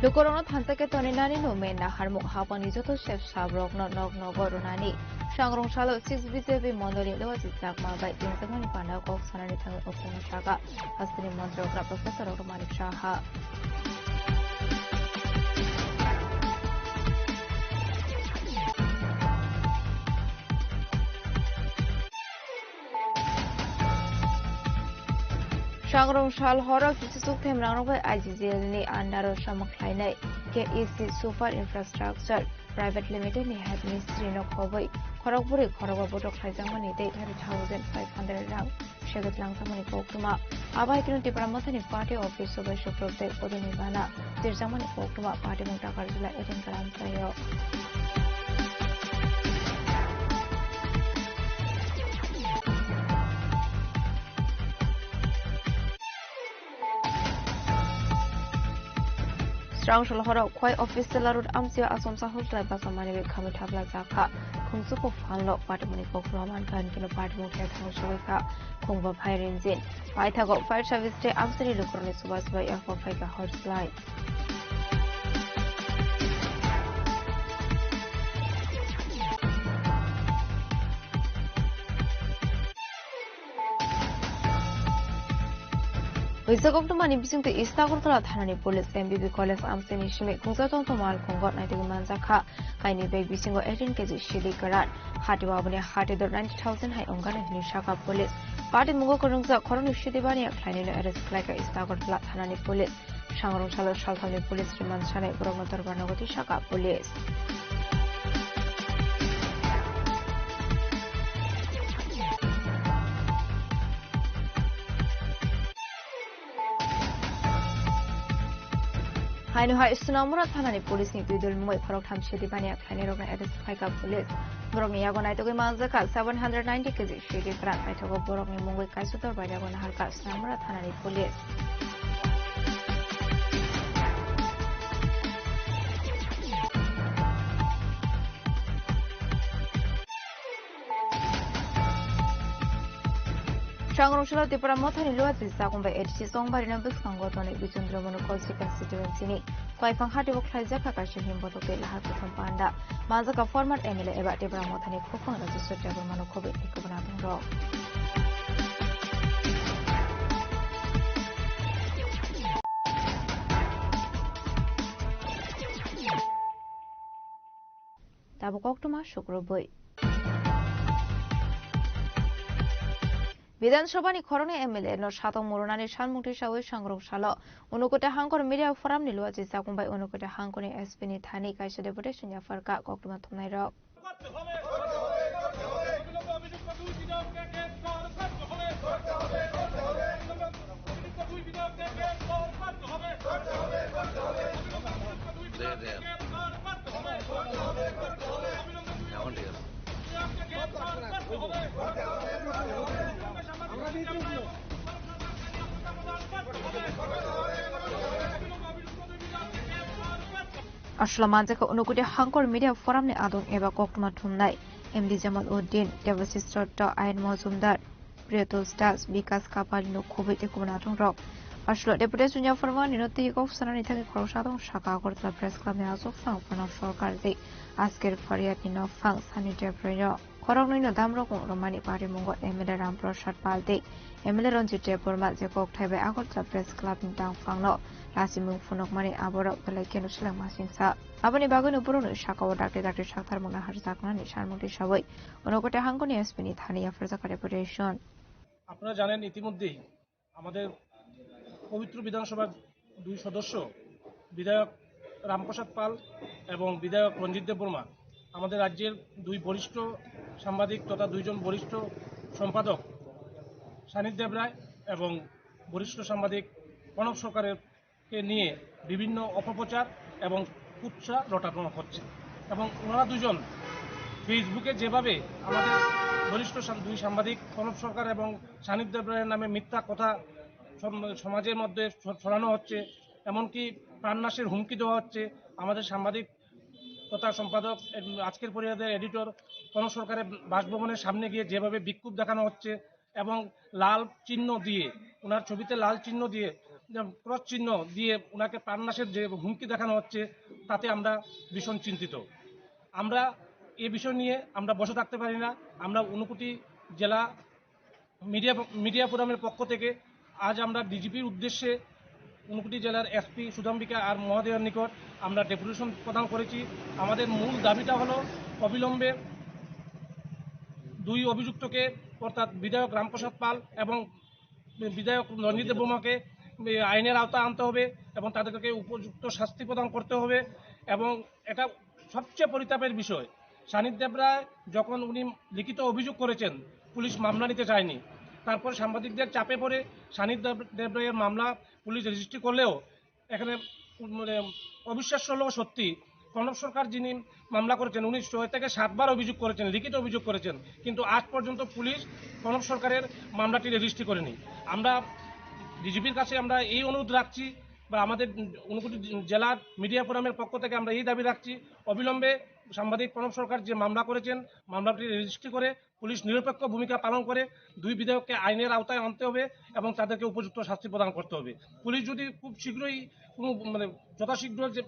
Lukurokno thansa khe toninani no men naharmung hapani joto sep sabrokno nok nogo rwnani. Sangrong salo six B J P mondoli Luaji Chakma bai tingjakmani panda kok sanani thangwi okhorno saka. Hasteni montrok Professor Manik Saha. Sangrong sal horo kisi sukthai mrangrok bai I G G L ni under o samung khlainai K E C Super Infrastructure Private Limited ni head mistri no khobwi khorok bwrwi khorogo botok khlaijakmani tei thirty thousand five hundred rang segwi tlangjakmani koktwma. Abo hai kheno Tipra Mothani party office o bai sukrok tei Kodolni Bana tirjakmani koktwma party mung Takarjala eighteen Kalamtaio. Srang solo horo Khwai office seller road amchio achomsa hostel basa manwi khamwi thapla jakha. Khungsuko phanlo patimoni kokroma mankha, hinkhe no patimung khe thang sogwi kha. Khungba phai rinjin. Paithago fire service tei amchaini lukurokni chubachu bai yakho phaikha hor slai. Waisa koktwmani bisingtwi East Agartala thanani police M B B college amchaini simi khungsa tongtong malkhungo naitugwi manjakha. Kaini bag bisingo eighteen K G sidi kwran. Hati o aboni hati dor ninety thousand hai wngkha hinwi sakha police. Patimungo kwrwngjak khoroknwi sidi baniya khlainwino arrest khlaikha East Agartala thanani police. Sangrong salo salthamni police remand sanai borokno dorbar nogo twi sakha police. Haino hai Sonamura thanani police ni twi dol mungwi khoroktham sidi baniya khlainai rokno arrest khlaikha police. Borokni yago naitugwi manjakha seven hundred ninety K G sidi kwran, naithogo borokni mungwi kaisa dor bai yago naharkha Sonamura thanani police. Sangrong salo Tipra Mothani Luaji Chakung bai A D C Chongbarino bwskango tonwi Bichandra Mono Kosi constituency ni Kwaiphang hati o khlaijakha kaisa himbotok tei lahar kuthum panda. Manjakha former M L A eba Tipra Mothani khukphang Rajeshwar Debbarmano khobwi tei kubuna tongrok. Tabuk koktwma sukrubwi. Bidhan Sabha ni khoroknwi M L A no satok murunani sanmung tisawi sangrong salo Unakoti Hangkor Media Forum ni Luaji Chakung bai Unakoti Hangkor ni S P ni thani kaisa deputation yapharkha koktwma thumnairok. Aswla manjakha Unakoti Hangkor Media Forum ni adong eba koktwma thumnai M D Jamal Uddin, Debashish Chotto, Ayan Mojumdar, Priyotosh Das, Bikas Kapali no khobwi tei kubun adong rok. Aswla deputation yapharma nino twi kok sanani thangwi khoroksa adong saka Agartala Press Club ni achuk phang phano sorkar tei Asker Faryad ni nok phang Sani Debroy no. Boroknwino damrok mung rwmani parimungo M L A Ramprasad Pal tei M L A Ranjit Debbarma je kokthai bai Agartala Press Club ni tangphangno lasimung phunukmani aborok belai kheno selengmasingsa. Aboni bagwino borokni sakao dakti dakti sakthar mungna harjaknani sanmung tisawi Unakoti hangkoni S P ni thani yapharjak reputation. আপনারা জানেন, ইতিমধ্যেই আমাদের পবিত্র বিধানসভার দুই সদস্য বিধায়ক রামপ্রসাদ পাল এবং বিধায়ক রঞ্জিত দেববর্মা আমাদের রাজ্যের দুই বরিষ্ঠ সাংবাদিক তথা দুইজন বরিষ্ঠ সম্পাদক সানিত দেবরায় এবং বরিষ্ঠ সাংবাদিক প্রণব সরকারের কে নিয়ে বিভিন্ন অপপ্রচার এবং কুৎসা রটানো হচ্ছে। এবং ওনারা দুজন Facebook-এ যেভাবে আমাদের বরিষ্ঠ সাং-, দুই সাংবাদিক প্রণব সরকার এবং সানিত দেবরায়ের নামে মিথ্যা কথা সম-, সমাজের মধ্যে ছ-, ছড়ানো হচ্ছে, এমনকি প্রাণনাশের হুমকি দেওয়া হচ্ছে। আমাদের সাংবাদিক তথা সম্পাদক, এড-, আজকের পরিষদের এডিটর প্রণব সরকারের বাসভবনের সামনে গিয়ে যেভাবে বিক্ষোভ দেখানো হচ্ছে এবং লাল চিহ্ন দিয়ে, ওনার ছবিতে লাল চিহ্ন দিয়ে, যে ক্রস চিহ্ন দিয়ে ওনাকে প্রাণনাশের যে হুমকি দেখানো হচ্ছে, তাতে আমরা ভীষণ চিন্তিত। আমরা এ বিষয় নিয়ে আমরা বসে থাকতে পারি না। আমরা ঊনকোটি জেলা মিডিয়া, মিডিয়া ফোরামের পক্ষ থেকে আজ আমরা ডিজিপির উদ্দেশ্যে ঊনকোটি জেলার এসপি সুধাম্বিকা আর মহোদয়ের নিকট আমরা ডেপুটেশন প্রদান করেছি। আমাদের মূল দাবিটা হলো অবিলম্বে দুই অভিযুক্তকে, অর্থাৎ বিধায়ক রামপ্রসাদ পাল এবং বিধায়ক রঞ্জিত দেববর্মাকে আইনের আওতায় আনতে হবে এবং তাদেরকে উপযুক্ত শাস্তি প্রদান করতে হবে। এবং এটা সবচেয়ে পরিতাপের বিষয়, সানিত দেবরায় যখন উনি লিখিত অভিযোগ করেছেন, পুলিশ মামলা নিতে চায়নি। তারপর সাংবাদিকদের চাপে পড়ে সানিত দেব-, দেবরায়ের মামলা পুলিশ রেজিস্ট্রি করলেও এখানে, মানে, অবিশ্বাস্য হলেও সত্যি, প্রণব সরকার যিনি মামলা করেছেন, উনি ছয় থেকে সাতবার অভিযোগ করেছেন, লিখিত অভিযোগ করেছেন, কিন্তু আজ পর্যন্ত পুলিশ প্রণব সরকারের মামলাটি রেজিস্ট্রি করেনি। আমরা ডিজিপির কাছে আমরা এই অনুরোধ রাখছি বা আমাদের ঊনকোটি জেলার মিডিয়া ফোরামের পক্ষ থেকে আমরা এই দাবি রাখছি, অবিলম্বে সাংবাদিক প্রণব সরকার যে মামলা করেছেন, মামলাটি রেজিস্ট্রি করে পুলিশ নিরপেক্ষ ভূমিকা পালন করে দুই বিধায়ককে আইনের আওতায় আনতে হবে এবং তাদেরকে উপযুক্ত শাস্তি প্রদান করতে হবে। পুলিশ যদি খুব শীঘ্রই কোনো, মানে, যথাশীঘ্র যে,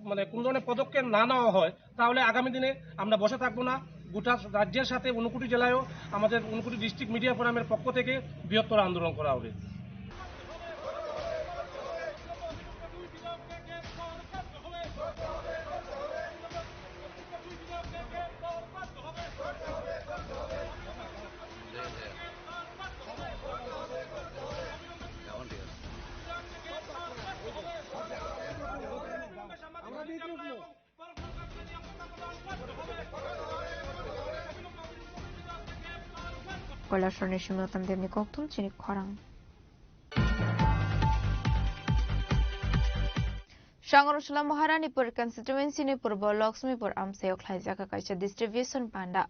মানে, কোনো ধরনের পদক্ষেপ না নেওয়া হয়, তাহলে আগামী দিনে আমরা বসে থাকবো না। গোটা রাজ্যের সাথে ঊনকোটি জেলায়ও আমাদের ঊনকোটি ডিস্ট্রিক্ট মিডিয়া ফোরামের পক্ষ থেকে বৃহত্তর আন্দোলন করা হবে। Koilasor ni Simratan Debni kokthum chini khorang. Sangrosla Maharanipur constituency ni purbo Lakshmipur amchaio khlaijak kaisa distribution panda.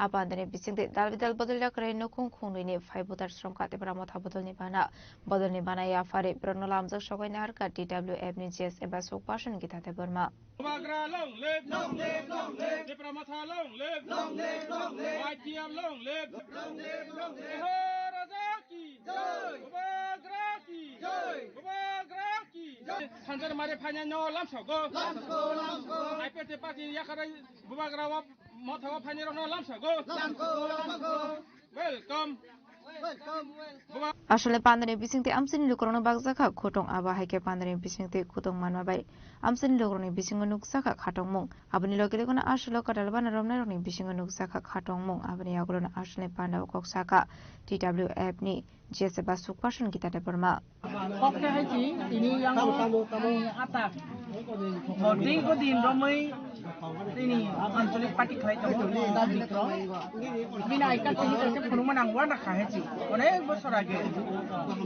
A pandani bisingtwi dal bidal bodol yakarwi nukhung khungnwini phai butar srongkha Tipra Motha bodolni bana. Bodolni bana yaphari borokno lamjak sogwi naharkha T W F ni G S eba spokesperson Gita Debbarma. Bubagra long live! Long live, long live! Tipra Motha long live! Long live, long live! Y T F long live! Long live, long live! Jai Ho Raja ki! Jai! Bubagra ki! Jai! Bubagra ki! Jai! Sanjar mare phanya no lamsago! Lamsago, lamsago! I P F T party yakarai Bubagra wa Motha wa phanya rok no lamsago! Lamsago, lamsago! Welcome. Asole pandani bisingtwi amchaini lukurokno bakjakha khotong, abo hai khe pandani bisingtwi khotong manma bai amchaini lukurokni bisingo nukjakha khatongmung. Aboni loge loge no asolo kwtal bana romnairokni bisingo nukjakha khatongmung. Aboni yagulono asolni pandao kok sakha T W F ni G S eba spokesperson Gita Debbarma. Kok khe hai si, tini yang, eh, ata. Bo ding bo din romwi tini anchalik party khlai tongo, Bikram. Bini I card tini kaisa phunukmani ang uanakha hai si. Onek bosor age.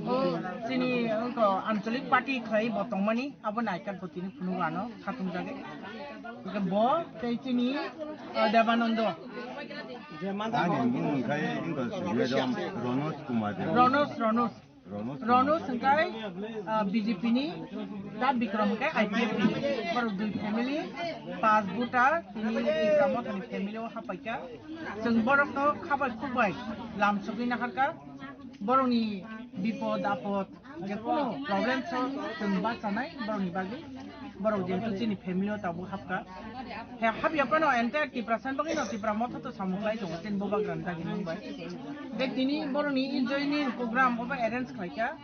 O tini wngkha anchalik party khlai bo tongmani, abo ni I card bo tini phunuk ano khatung jagwi. Hingkhe bo tei tini, eh, Debanando. Ani mung khai wngkha Sujadom Ronos Kumar Deb. Ronos, Ronos. Ronos Kumar Ronos Deb. Hingkai, ah, B J P ni, ta Bikram hingkai I P F ni. Borok dui family, pas voter, tini Bikram Mothani family o hapaikha. Chwng borokno khabai khukbai lam sogwi naharkha. Borokni bipod apod, je kuno problem so chwng bachanai borokni bagwi. Borok jehetu chini family o tabuk hapkha. He hapya phano entire Tiprasa ni bagwi no Tipra Motha to samung khlai tongo chini Bubagra ni dagi mung bai. Tei tini boroni enjoy ni program obo arrange khlaikha.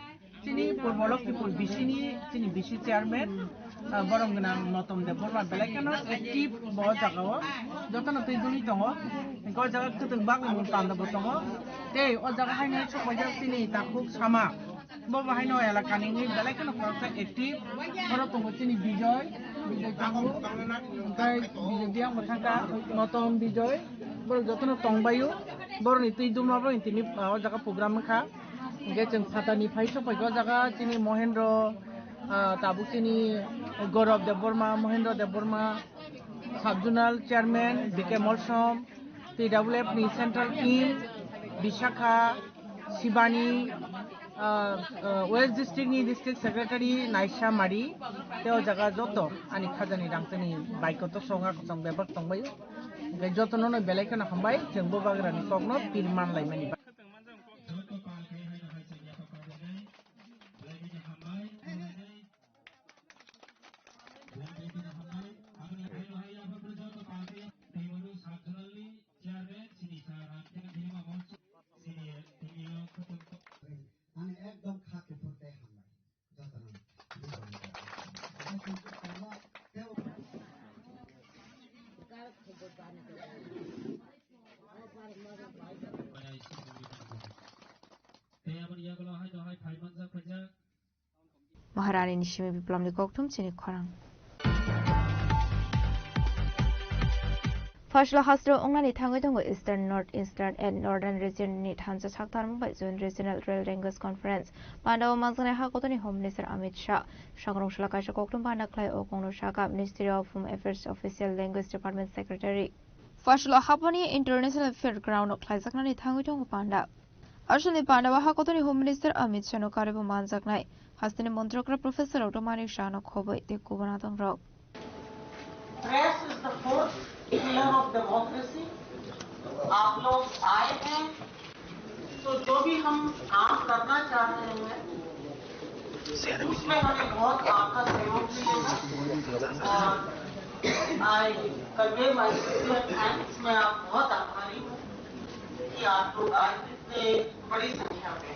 Chini Purbo Lokhipur B C ni chini B C chairman, ah, borom gwnang Notom Debbarma belai kheno active bo jagao jotono twi duli tongo. Hingke o jaga kwtwng bagwi mung panda bo tongo. Tei o jaga haino sok paijak chini takhuk sama. Bo bo haino elakani wngwi belai kheno khoroksa active. Oro tongo chini Bijoy, Bijoy tongo. Tei Bijoy biyang bo thangkha, Notom Bijoy. Borok jotono tongbaio. Boroni twi duma boroni tini, ah, o jaga program wngkha. Hingke chwng phatani phai sok paikha o jaga chini Mohendro, ah, tabuk chini Gaurav Debbarma, Mohendro Debbarma, Sub Zonal Chairman B K Molsom, T W F ni Central Team, Bisakha, Sibani, ah, ah, West District ni District Secretary Naisha Mari, tei o jaga joto ani khajani rangchani baikoto songa kosong bebak tongbaio. Hingke jotono no belai kheno hambai, chwng Bubagra ni kokno pir manlaimani bagwi. Ani ekdom kha kuphur tei hambai. Jotono. Tei aboni yagulo hai no hai phai manjak phaijak. Maharani ni simi Biplomni kokthum chini khorang. Phaslo hasteo wngnani thangwi tongo Eastern, North Eastern and Northern Region ni thansa sakthar mung bai Joint Regional Rail Language Conference. Pandao manjaknai ha kotorni Home Minister Amit Shah. Sakrong sala kaisa kokthum panda khlai o kokno saka Ministry of Home Affairs Official Language Department Secretary. Phaslo hapani International Fair Ground o khlaijaknani thangwi tongo panda. Aswkni pandao ha kotorni Home Minister Amit Shah no karwi bo manjaknai. Hasteni montrokra Professor Doctor Manik Shah no khobwi tei kubun adongrok. Press is the fourth pillar of democracy. आप लोग आए हैं, तो जो भी हम काम करना चाह रहे हैं, उसमें हमें बहुत आपका सहयोग मिलेगा। और I convey my sincere thanks, मैं आप बहुत आभारी हूँ कि आप लोग आज इतने बड़ी संख्या में।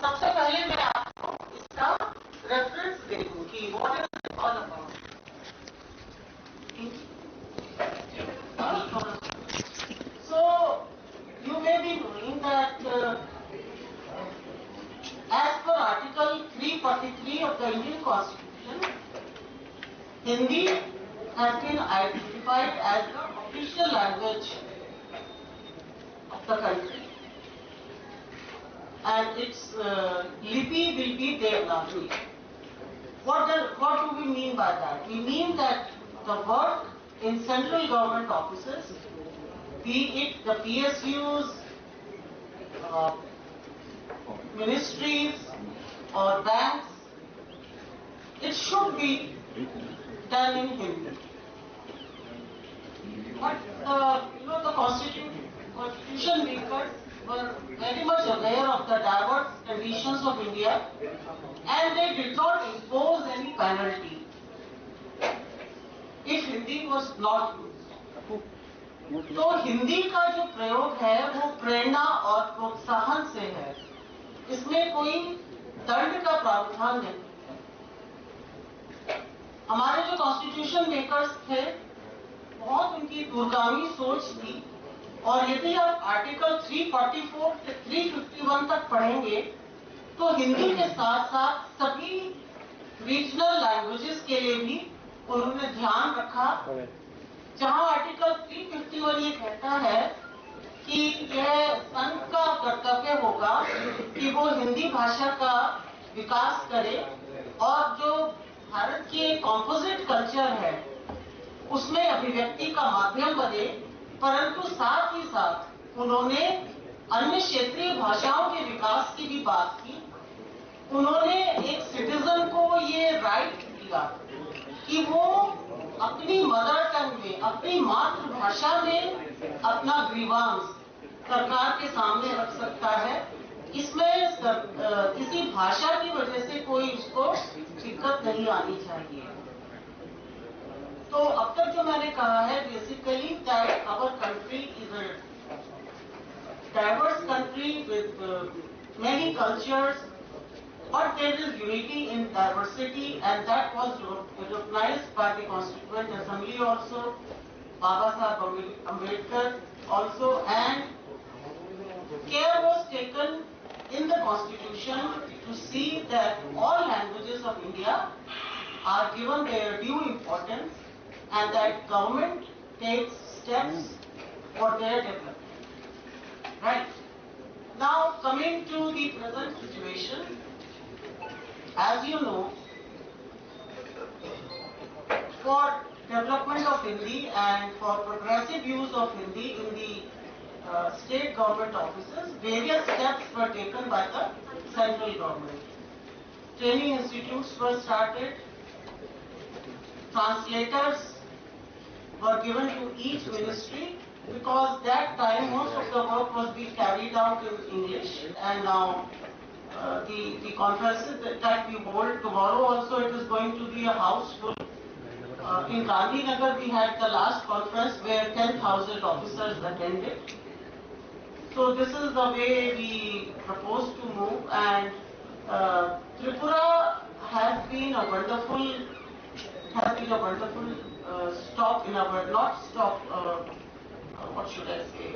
सबसे पहले मैं आपको इसका रेफरेंस दे दूं कि what is it all about। So you may be knowing that, uh, as per Article three forty-three of the Indian Constitution, Hindi has been identified as the official language of the country, and its, uh, lipi will be Devanagari. What do, what do we mean by that? We mean that the work in central government offices, be it the P S Us, uh, ministries or banks, it should be done in Hindi. But, uh, you know, the constitu-, constitution makers were very much aware of the diverse conditions of India, and they did not impose any penalty if Hindi was not used. तो हिंदी का जो प्रयोग है वो प्रेरणा और प्रोत्साहन से है, इसमें कोई दंड का प्रावधान नहीं है। हमारे जो कॉन्स्टिट्यूशन मेकर्स थे, बहुत उनकी दूरगामी सोच थी, और यदि आप आर्टिकल थ्री फ़ोर्टी फ़ोर से थ्री फ़िफ़्टी वन तक पढ़ेंगे तो हिंदी के साथ साथ सभी रीजनल लैंग्वेजेस के लिए भी उन्होंने ध्यान रखा। जहां आर्टिकल थ्री फ़िफ़्टी वन ये कहता है कि यह संघ का कर्तव्य होगा कि वो हिंदी भाषा का विकास करे और जो भारत की एक कॉम्पोजिट कल्चर है, उसमें अभिव्यक्ति का माध्यम बने, परंतु साथ ही साथ उन्होंने अन्य क्षेत्रीय भाषाओं के विकास की भी बात की। उन्होंने एक सिटीजन को ये राइट दिया कि वो अपनी मदर टंग में, अपनी मातृभाषा में अपना ग्रीवांस सरकार के सामने रख सकता है। इसमें सब, अ, किसी भाषा की वजह से कोई उसको दिक्कत नहीं आनी चाहिए। तो अब तक जो मैंने कहा है, basically that our country is a diverse country with, uh, many cultures, but there is unity in diversity, and that was recognized by the Constituent Assembly also, Baba Saheb Ambe-, Ambedkar also, and care was taken in the constitution to see that all languages of India are given their due importance and that government takes steps for their development. Right. Now, coming to the present situation, as you know, for development of Hindi and for progressive use of Hindi in the, uh, state government offices, various steps were taken by the central government. Training institutes were started, translators were given to each ministry, because that time most of the work was being carried out in English, and now, uh, the, the conferences that, that we hold tomorrow also, it is going to be a house full. Uh, in Gandhinagar, we had the last conference where ten thousand officers attended. So this is the way we propose to move, and, uh, Tripura has been a wonderful, has been a wonderful, uh, stop in our, not stop, uh, uh, what should I say,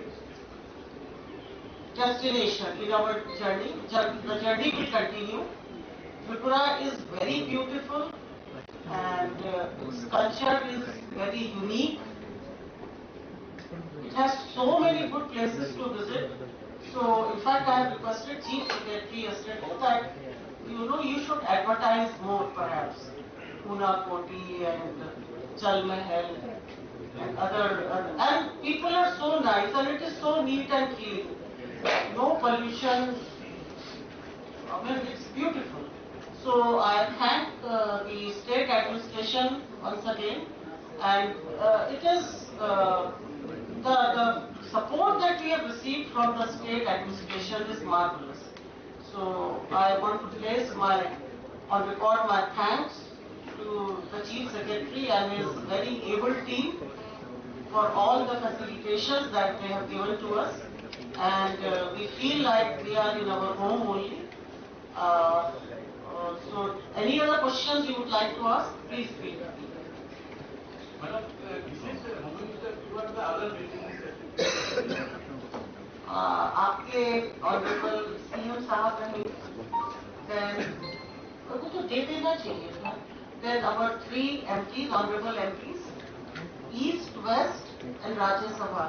destination in our journey. Jour-, the journey will continue. Tripura is very beautiful and, uh, its culture is very unique. It has so many good places to visit. So, in fact, I have requested Chief Secretary yesterday that, you know, you should advertise more, perhaps. Unakoti and Jal Mahal and other, other, and people are so nice and it is so neat and clean. No pollution. I mean, it's beautiful. So I thank, uh, the state administration once again, and, uh, it is, uh, the, the support that we have received from the state administration is marvelous. So I want to place my, on record my thanks to the Chief Secretary and his very able team for all the facilitations that they have given to us. And, uh, we feel like we are in our home only. Uh, uh, so, any other questions you would like to ask? Please feel free. Madam, uh, this is, uh, Home Minister, you are the other building minister. Uh, आपके honourable CM साहब हैं, देन उनको तो दे देना चाहिए था। Then our three M Ps, honorable M Ps, East, West and Rajya Sabha,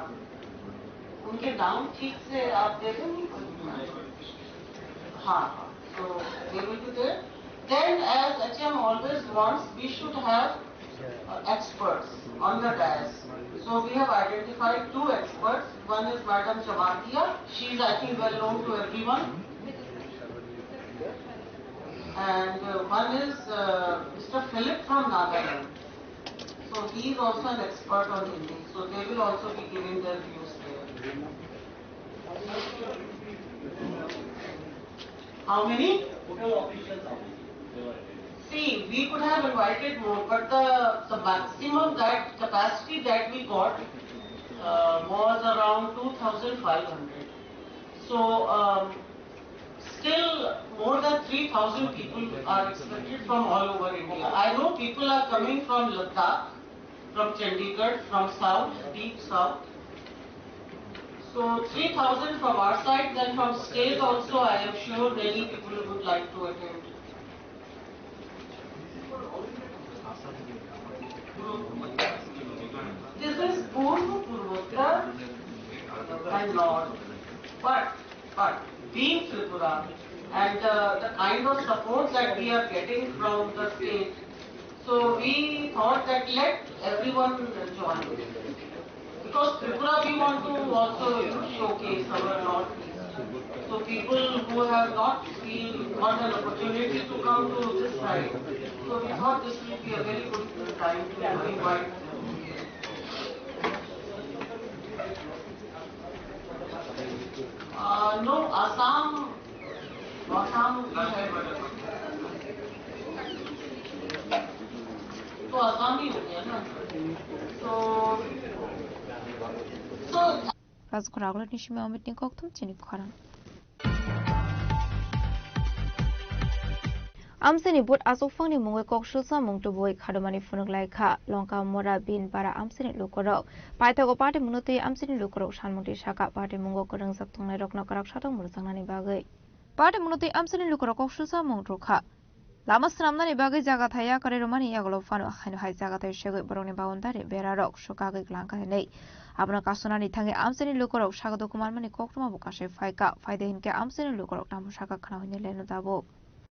उनके नाम ठीक से आप दे देंगे? हाँ, so they will be there. Then, as H M always wants, we should have, uh, experts on the dais. So we have identified two experts. One is Madam Jamatia. She is, I think, well known to everyone. And, uh, one is, uh, Mister Philip from Nagaland. So he is also an expert on Hindi. So they will also be giving their views there. How many? See, we could have invited more, but the, the maximum that capacity that we got, uh, was around two thousand five hundred. So, um, still more than three thousand people are expected from all over India. I know people are coming from Ladakh, from Chandigarh, from south, deep south. So three thousand from our side, then from state also, I am sure many people would like to attend. This is Purva, Purvottar and North. But, but being Tripura and, uh, the kind of support that we are getting from the state, so we thought that let everyone join. Because Tripura, we want to also, you know, showcase our Northeast. So people who have not been, got an opportunity to come to this side, so we thought this will be a very good time to invite them. Uh, no, Assam, Rajkura Agulatni simi Amit ni kokthum chini khorang. Amchaini vote achukphangni mungwi kok swlsa mung tubui khadomani phunuk lai kha. Longka Mora Bin Para Amchaini lukurok paithago party mungno twi Amchaini lukurok sanmung twi saka party mungo kwrwngjak tongnairokno kwrak satong mwrwkjaknani bagwi. Party mungno twi Amchaini lukurok kok swlsa mung rwkha. Lama swnamnani bagwi jaga thai yakarwi rwmani yagulo phano haino hai jaga thai segwi borokni boundary berarok swkagwi kwlangkha hinwi. Abono kasonani thangwi Amchaini lukurok saka doku manmani koktwma bo kasai phaikha. Phaide hinkhe Amchaini lukurok tamo saka khna hwnwi leno tabuk.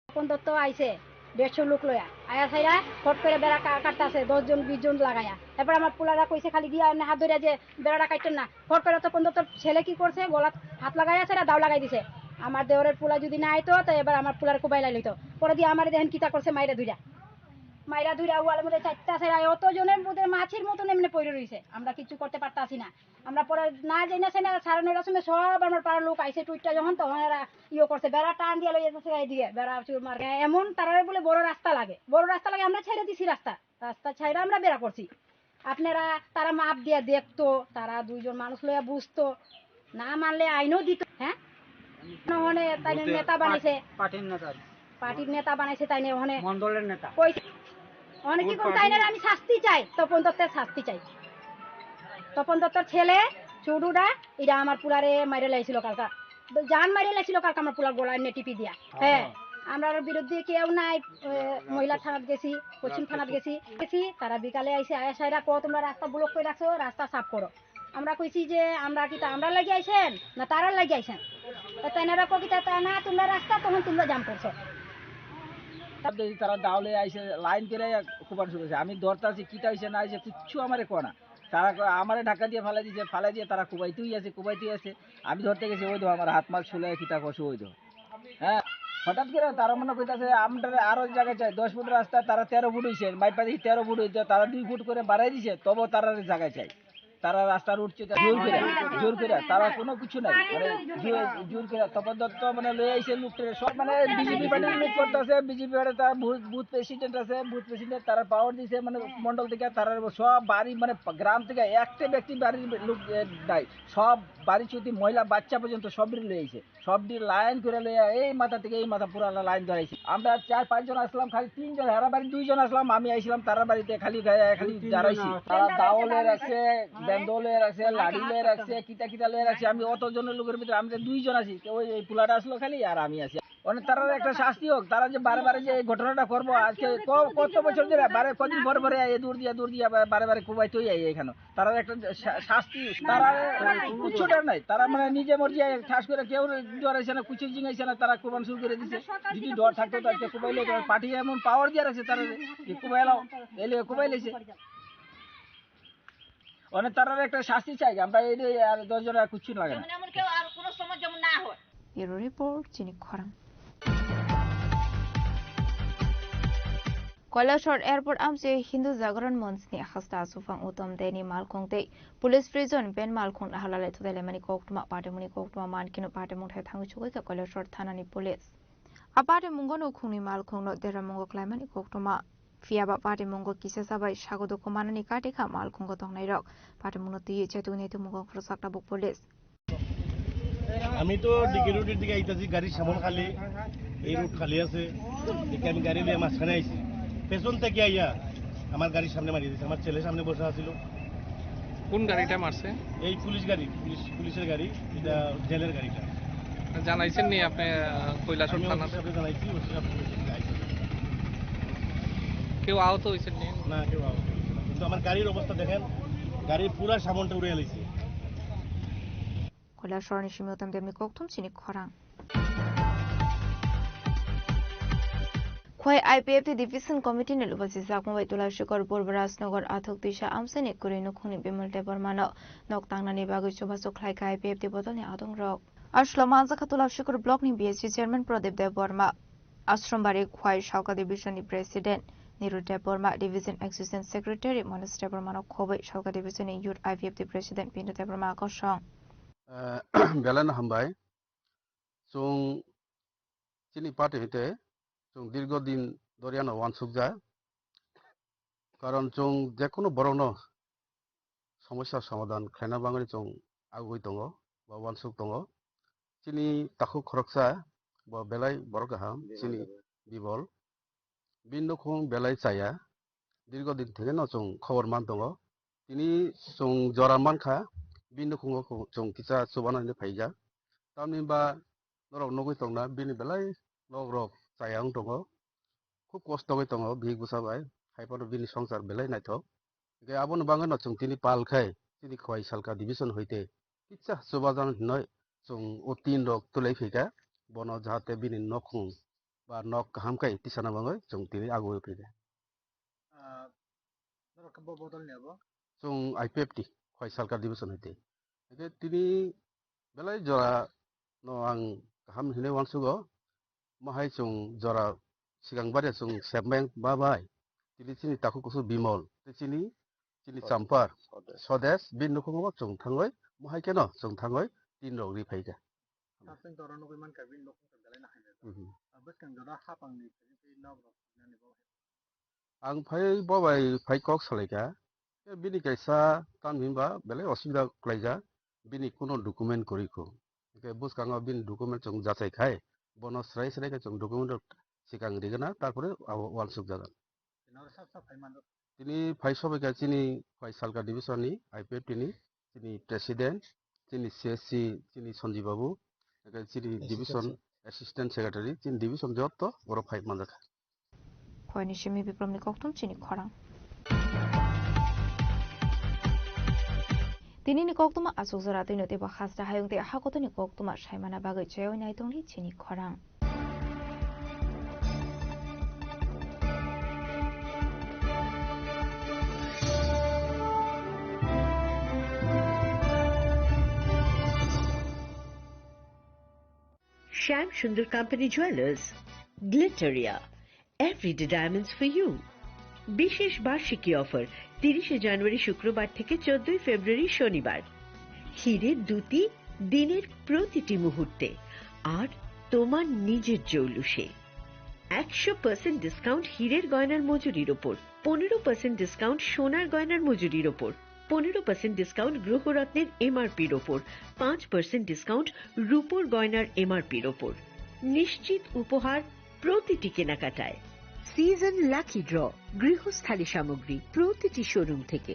Tapan দত্ত আইছে দেড়শো লোক লয়া। আয়া সাইরা ফট করে বেড়া কা-, কাটতাছে দশ জন বিশ জন লাগায়া। এরপর আমার পোলারা কইছে খালি গিয়া এমনি হাত ধরে যে বেড়াটা কাটতেন না। ফট করে তপন দত্তর ছেলে কি করছে, গলাত হাত লাগাই আছে, এরা দাও লাগাই দিছে। আমার দেওরের পোলা যদি না আইতো, তো এবার আমার পোলার কোবাই লাইল হইতো। পরে দিয়ে আমার দেখেন কিতা করছে, মাইরা ধুইরা। মাইরা ধুইরা ওয়ালের মধ্যে চারটা ছেড়া, অত জনের মধ্যে মাছির মতন এমনি পড়ে রইছে। আমরা কিচ্ছু করতে পারতাছি না। আমরা পরে না যাই না, সেনা সাড়ে নয়টার সময় সব আমার পাড়ার লোক আইছে, টুইটটা যখন, তখন এরা ইয়ে করছে, বেড়া টান দিয়ে লইয়া যাচ্ছে এইদিকে, বেড়া চুর মার। এমন তারারে বলে বড় রাস্তা লাগে, বড় রাস্তা লাগে, আমরা ছেড়ে দিছি রাস্তা। রাস্তা ছাইড়া আমরা বেড়া করছি। আপনারা, তারা মাপ দিয়া দেখতো, তারা দুইজন মানুষ লইয়া বুঝতো, না মানলে আইনও দিত। হ্যাঁ, ওখানে তাই বুঝতে নেতা পার-, বানাইছে। পার্টির নেতা। পার্টির নেতা বানাইছে তাই নিয়ে ওখানে মণ্ডলের নেতা। কই-, ওখানে কি কোন কোন পার্টি? তাই নিয়ে আমি শাস্তি চাই, তপন দত্তের শাস্তি চাই। তপন দত্তর ছেলে ছোটুটা, এটা আমার পুলারে মাইরে লাইছিল কালকা। জান মারিয়ে লাইছিল কালকে আমার পোলার গলা এমনি টিপি দিয়া। হ্যাঁ। হ্যাঁ, আমরার বিরুদ্ধে কেউ নাই। এ, মহিলা থানাত গেছি, পশ্চিম থানাত গেছি, গেছি, তারা বিকালে আইছে, আয়া সাইরা কো, "তোমরা রাস্তা ব্লক করে রাখছো, রাস্তা সাফ করো।" আমরা কইছি যে, "আমরা কি তা আমরা লাগি আইছেন না তারার লাগি আইছেন?" তো তাইনারা কো কি তা, তা না, "তোমরা রাস্তা, তখন তোমরা জাম করছো।" তারা দাও লয়ে আইছে, লাইন করে কোবান শুরু হয়েছে। আমি ধরতাছি, কিতা হইছে না হইছে, কিচ্ছু আমারে কয় না। তারা ক-, আমারে ধাক্কা দিয়ে ফালাই দিছে, ফালাই দিয়ে তারা কুবাইতেই আছে, কুবাইতেই আছে। আমি ধরতে গেছি, ওই তো আমার হাত মাল ছুলে কিতা করছে, ওই তো। হ্যাঁ, হঠাৎ করে তারা মনে করতেছে, আমরা আরো জায়গায় চাই, দশ ফুট রাস্তা, তারা তেরো ফুট হইছে, মাইপা দেখি তেরো ফুট হইতো, তারা দুই ফুট করে বাড়াই দিছে, তবু তারা জায়গায় চাই। তারা রাস্তা রোড চেয়ে জোর করে, জোর করে, তারা কোনো কিছু নাই, মানে জোর, জোর করে তপন দত্ত মানে লয়ে আইছে লোকটারে, সব মানে বিজেপি পার্টির লোক করতেছে, বিজেপি পার্টি তার বুথ, বুথ প্রেসিডেন্ট আছে, বুথ প্রেসিডেন্ট তারা পাওয়ার দিছে, মানে মন্ডল থেকে তারা সব বাড়ি, মানে গ্রাম থেকে একটা ব্যক্তি বাড়ির লোক, এ, নাই, সব বাড়ি চুতি মহিলা বাচ্চা পর্যন্ত সব লয়ে আইছে। সব দিয়ে লাইন করে লইয়া এই মাথা থেকে এই মাথা পুরা লাইন ধরাইছি। আমরা চার পাঁচ জন আসলাম, খালি তিনজন, হেরা বাড়ি দুইজন আসলাম, আমি আইছিলাম তারার বাড়িতে, খালি গায়ে খালি দাঁড়াইছি। তারা দাও লয়ে রাখছে, বেন্দো লয়ে রাখছে, লাঠি লয়ে রাখছে, কিতা কিতা লয়ে রাখছে। আমি অত জনের লোকের ভিতরে আমি তো দুইজন আছি, তো ওই, ওই পোলাটা আসলো খালি আর আমি আছি। মানে তারার একটা শাস্তি হোক, তারা যে বারে বারে যে এই ঘটনাটা করবো, আজকে ক-, কত বছর ধরে বারে কদিন পরে পরে এ দূর দিয়ে দূর দিয়ে বা-, বারে বারে কোবাইতেই আই এখানে। তারার একটা শা-, শাস্তি, তারা কিচ্ছু ডর নাই, তারা মানে নিজে মর্জি ঠাস করে কেউ ডরাইছে না, কিছু জিঙাইছে না, তারা কোবান শুরু করে দিছে। যদি ডর থাকতো তো আজকে কোবাইলে তো পার্টি এমন পাওয়ার দিয়ে রাখছে তারা যে কোবাইলাও, এলে কোবাইলেছে। মানে তারার একটা শাস্তি চাই আমরা, এই যে আর দশ জন আর কিচ্ছু লাগে না। এমন এমন কেউ আর কোনো সময় যেমন না হয়। Bureau Report, Chini Khorang. Koilashahar Airport amchwi Hindu Jagaran Manch ni hasta achukphang Uttam Dey ni malkhung tei Police Prison ben malkhung naharlalai thudailaimani koktwma, patimungni koktwma mankhe no patimung thai thangwi sugwi kha Koilashahar Thana ni Police. A patimungo nukhungni malkhung no deramungo khlaimani koktwma. Phiya ba patimungo kisa sabai sago dukhu manani kati kha malkhungo tongnairok. Patimungno twiwi chetugwi naitukmungo khoroksa tabuk Police. আমি তো ডিকে রোডের দিকে আইতাছি, গাড়ির সামন খালি, এই রোড খালি আছে, দেখে আমি গাড়ি নিয়ে মাঝখানে আইছি। পেছন থেকে আইয়া আমার গাড়ির সামনে মারিয়ে দিছে, আমার ছেলে সামনে বসে আছিল। কোন গাড়িটা মারছে? এই পুলিশ গাড়ি, পুলিশ, পুলিশের গাড়ি, এটা জেলের গাড়িটা। জানাইছেন নি আপনি, আহ, কৈলাসহর আমি থানাতে? ওসি সাহেবকে জানাইছি, ওসি সাহেব পুলিশ আইছে। কেউ আহত হয়েছেন নি? না, কেউ আহত হয়েছে না, কিন্তু আমার গাড়ির অবস্থা দেখেন, গাড়ির পুরা সামনটা উড়ে গেছে। Koilashahar ni simi Uttam Dey ni kokthum chini khorang. Khwai I P F T Division Committee ni lubasi jakma bai Tulashikor Purbaraj Nagar Athuk Tisa amsani kwrwi nukhungni Bimal Debbarma no nok tangnani bagwi chubachu khlai kha I P F T bodol ni adong rok. Aslo manjakha Tulashikor Block ni B S C Chairman Pradip Debbarma, Ashram Bari Khwai Salka Division ni President Niru Debbarma, Division Assistant Secretary Manoj Debbarma no khobwi Salka Division ni Youth I P F T President Pindu Debbarma kosong. Eh, belai no hambai. Chwng chini party hwnkhe chwng dirgo din doriano wansukjak. Karon chwng jekunu borokno somosya somadhan khlaina bagwi chwng agugwi tongo ba wansuk tongo. Chini takhuk khoroksa bo belai borok kaham, chini Bibol. Bini nukhung belai chaya, dirgo din thwngeno chwng khobor man tongo. Tini chwng jora mankha, bini nukhungo chwng kisa chubanani phaijak. Tamni ba norok nugwi tongna bini belai nok rok chaya wng tongo. Khub kosto wngwi tongo bihik bwsa bai, hai phano bini swngchar belai naithok. Hwnkhe aboni bagwino chwng tini pal khai, chini Khowai Salka division hoite kisa chubajan hinoi chwng o tin rok twlai phika, bono jahate bini nokhung ba nok kaham khai tisana bagwi chwng tini agoi phika. Ah, norok khe bo bodol ni abo? Chwng I P F T, Khowai Salka division hoite. Hwnkhe tini belai jora no ang kaham hinui uansugo. Mohai chwng jora swkang baria chwng sepmeng ba bai. Tini chini takhuk kusu Bimol, tei chini, chini Sodesh. Champar, Sodesh. Sodesh, bini nukhungo chwng thangoi, mohai kheno chwng thangoi, tin rok ri phaikha. Hapseng jora nugui mankha bini nukhung khe belai no hamya. Mhm. Bwskang jora hapang ni phai nok rok sinani bo. Ang phai bo bai phai kok salaikha. Khe bini kaisa tam hinba belai osubida khlaijak. Bini kuno document kwrwi kho. Hwnkhe bwskango bini document chwng jachai khai. Bono srai srai khe chwng document rok swkang rigana, tarpore abo uansuk jagan. Tini phai sobaikha chini Khowai Salka division ni I P F T ni chini president, chini C S C, chini Sanjib Babu, hwnkhe chini division assistant secretary, chini division jotto borok phai manjakha. Khoini simi Bikramni kokthum chini khorang. Tinini koktuma achukjora twino teibo hasta hayung tei hakotoni koktuma saimana bagwi chayoi naitongli chini khorang. Shyam Sundar Company Jewelers, Glitteria, Everyday Diamonds for You. বিশেষ বার্ষিকী অফার, তিরিশে জানুয়ারি শুক্রবার থেকে চোদ্দই ফেব্রুয়ারি শনিবার। হিরে দুটি দিনের প্রতিটি মুহূর্তে, আর তোমার নিজের জৌলুসে। একশো পার্সেন্ট ডিসকাউন্ট হীরের গয়নার মজুরির ওপর, পনেরো পার্সেন্ট ডিসকাউন্ট সোনার গয়নার মজুরির ওপর, পনেরো পার্সেন্ট ডিসকাউন্ট গ্রহরত্নের এমআরপির ওপর, পাঁচ পার্সেন্ট ডিসকাউন্ট রূপোর গয়নার এমআরপির ওপর। নিশ্চিত উপহার প্রতিটি কেনাকাটায়। সিজন লাকি ড্র, গৃহস্থালী সামগ্রী প্রতিটি শোরুম থেকে।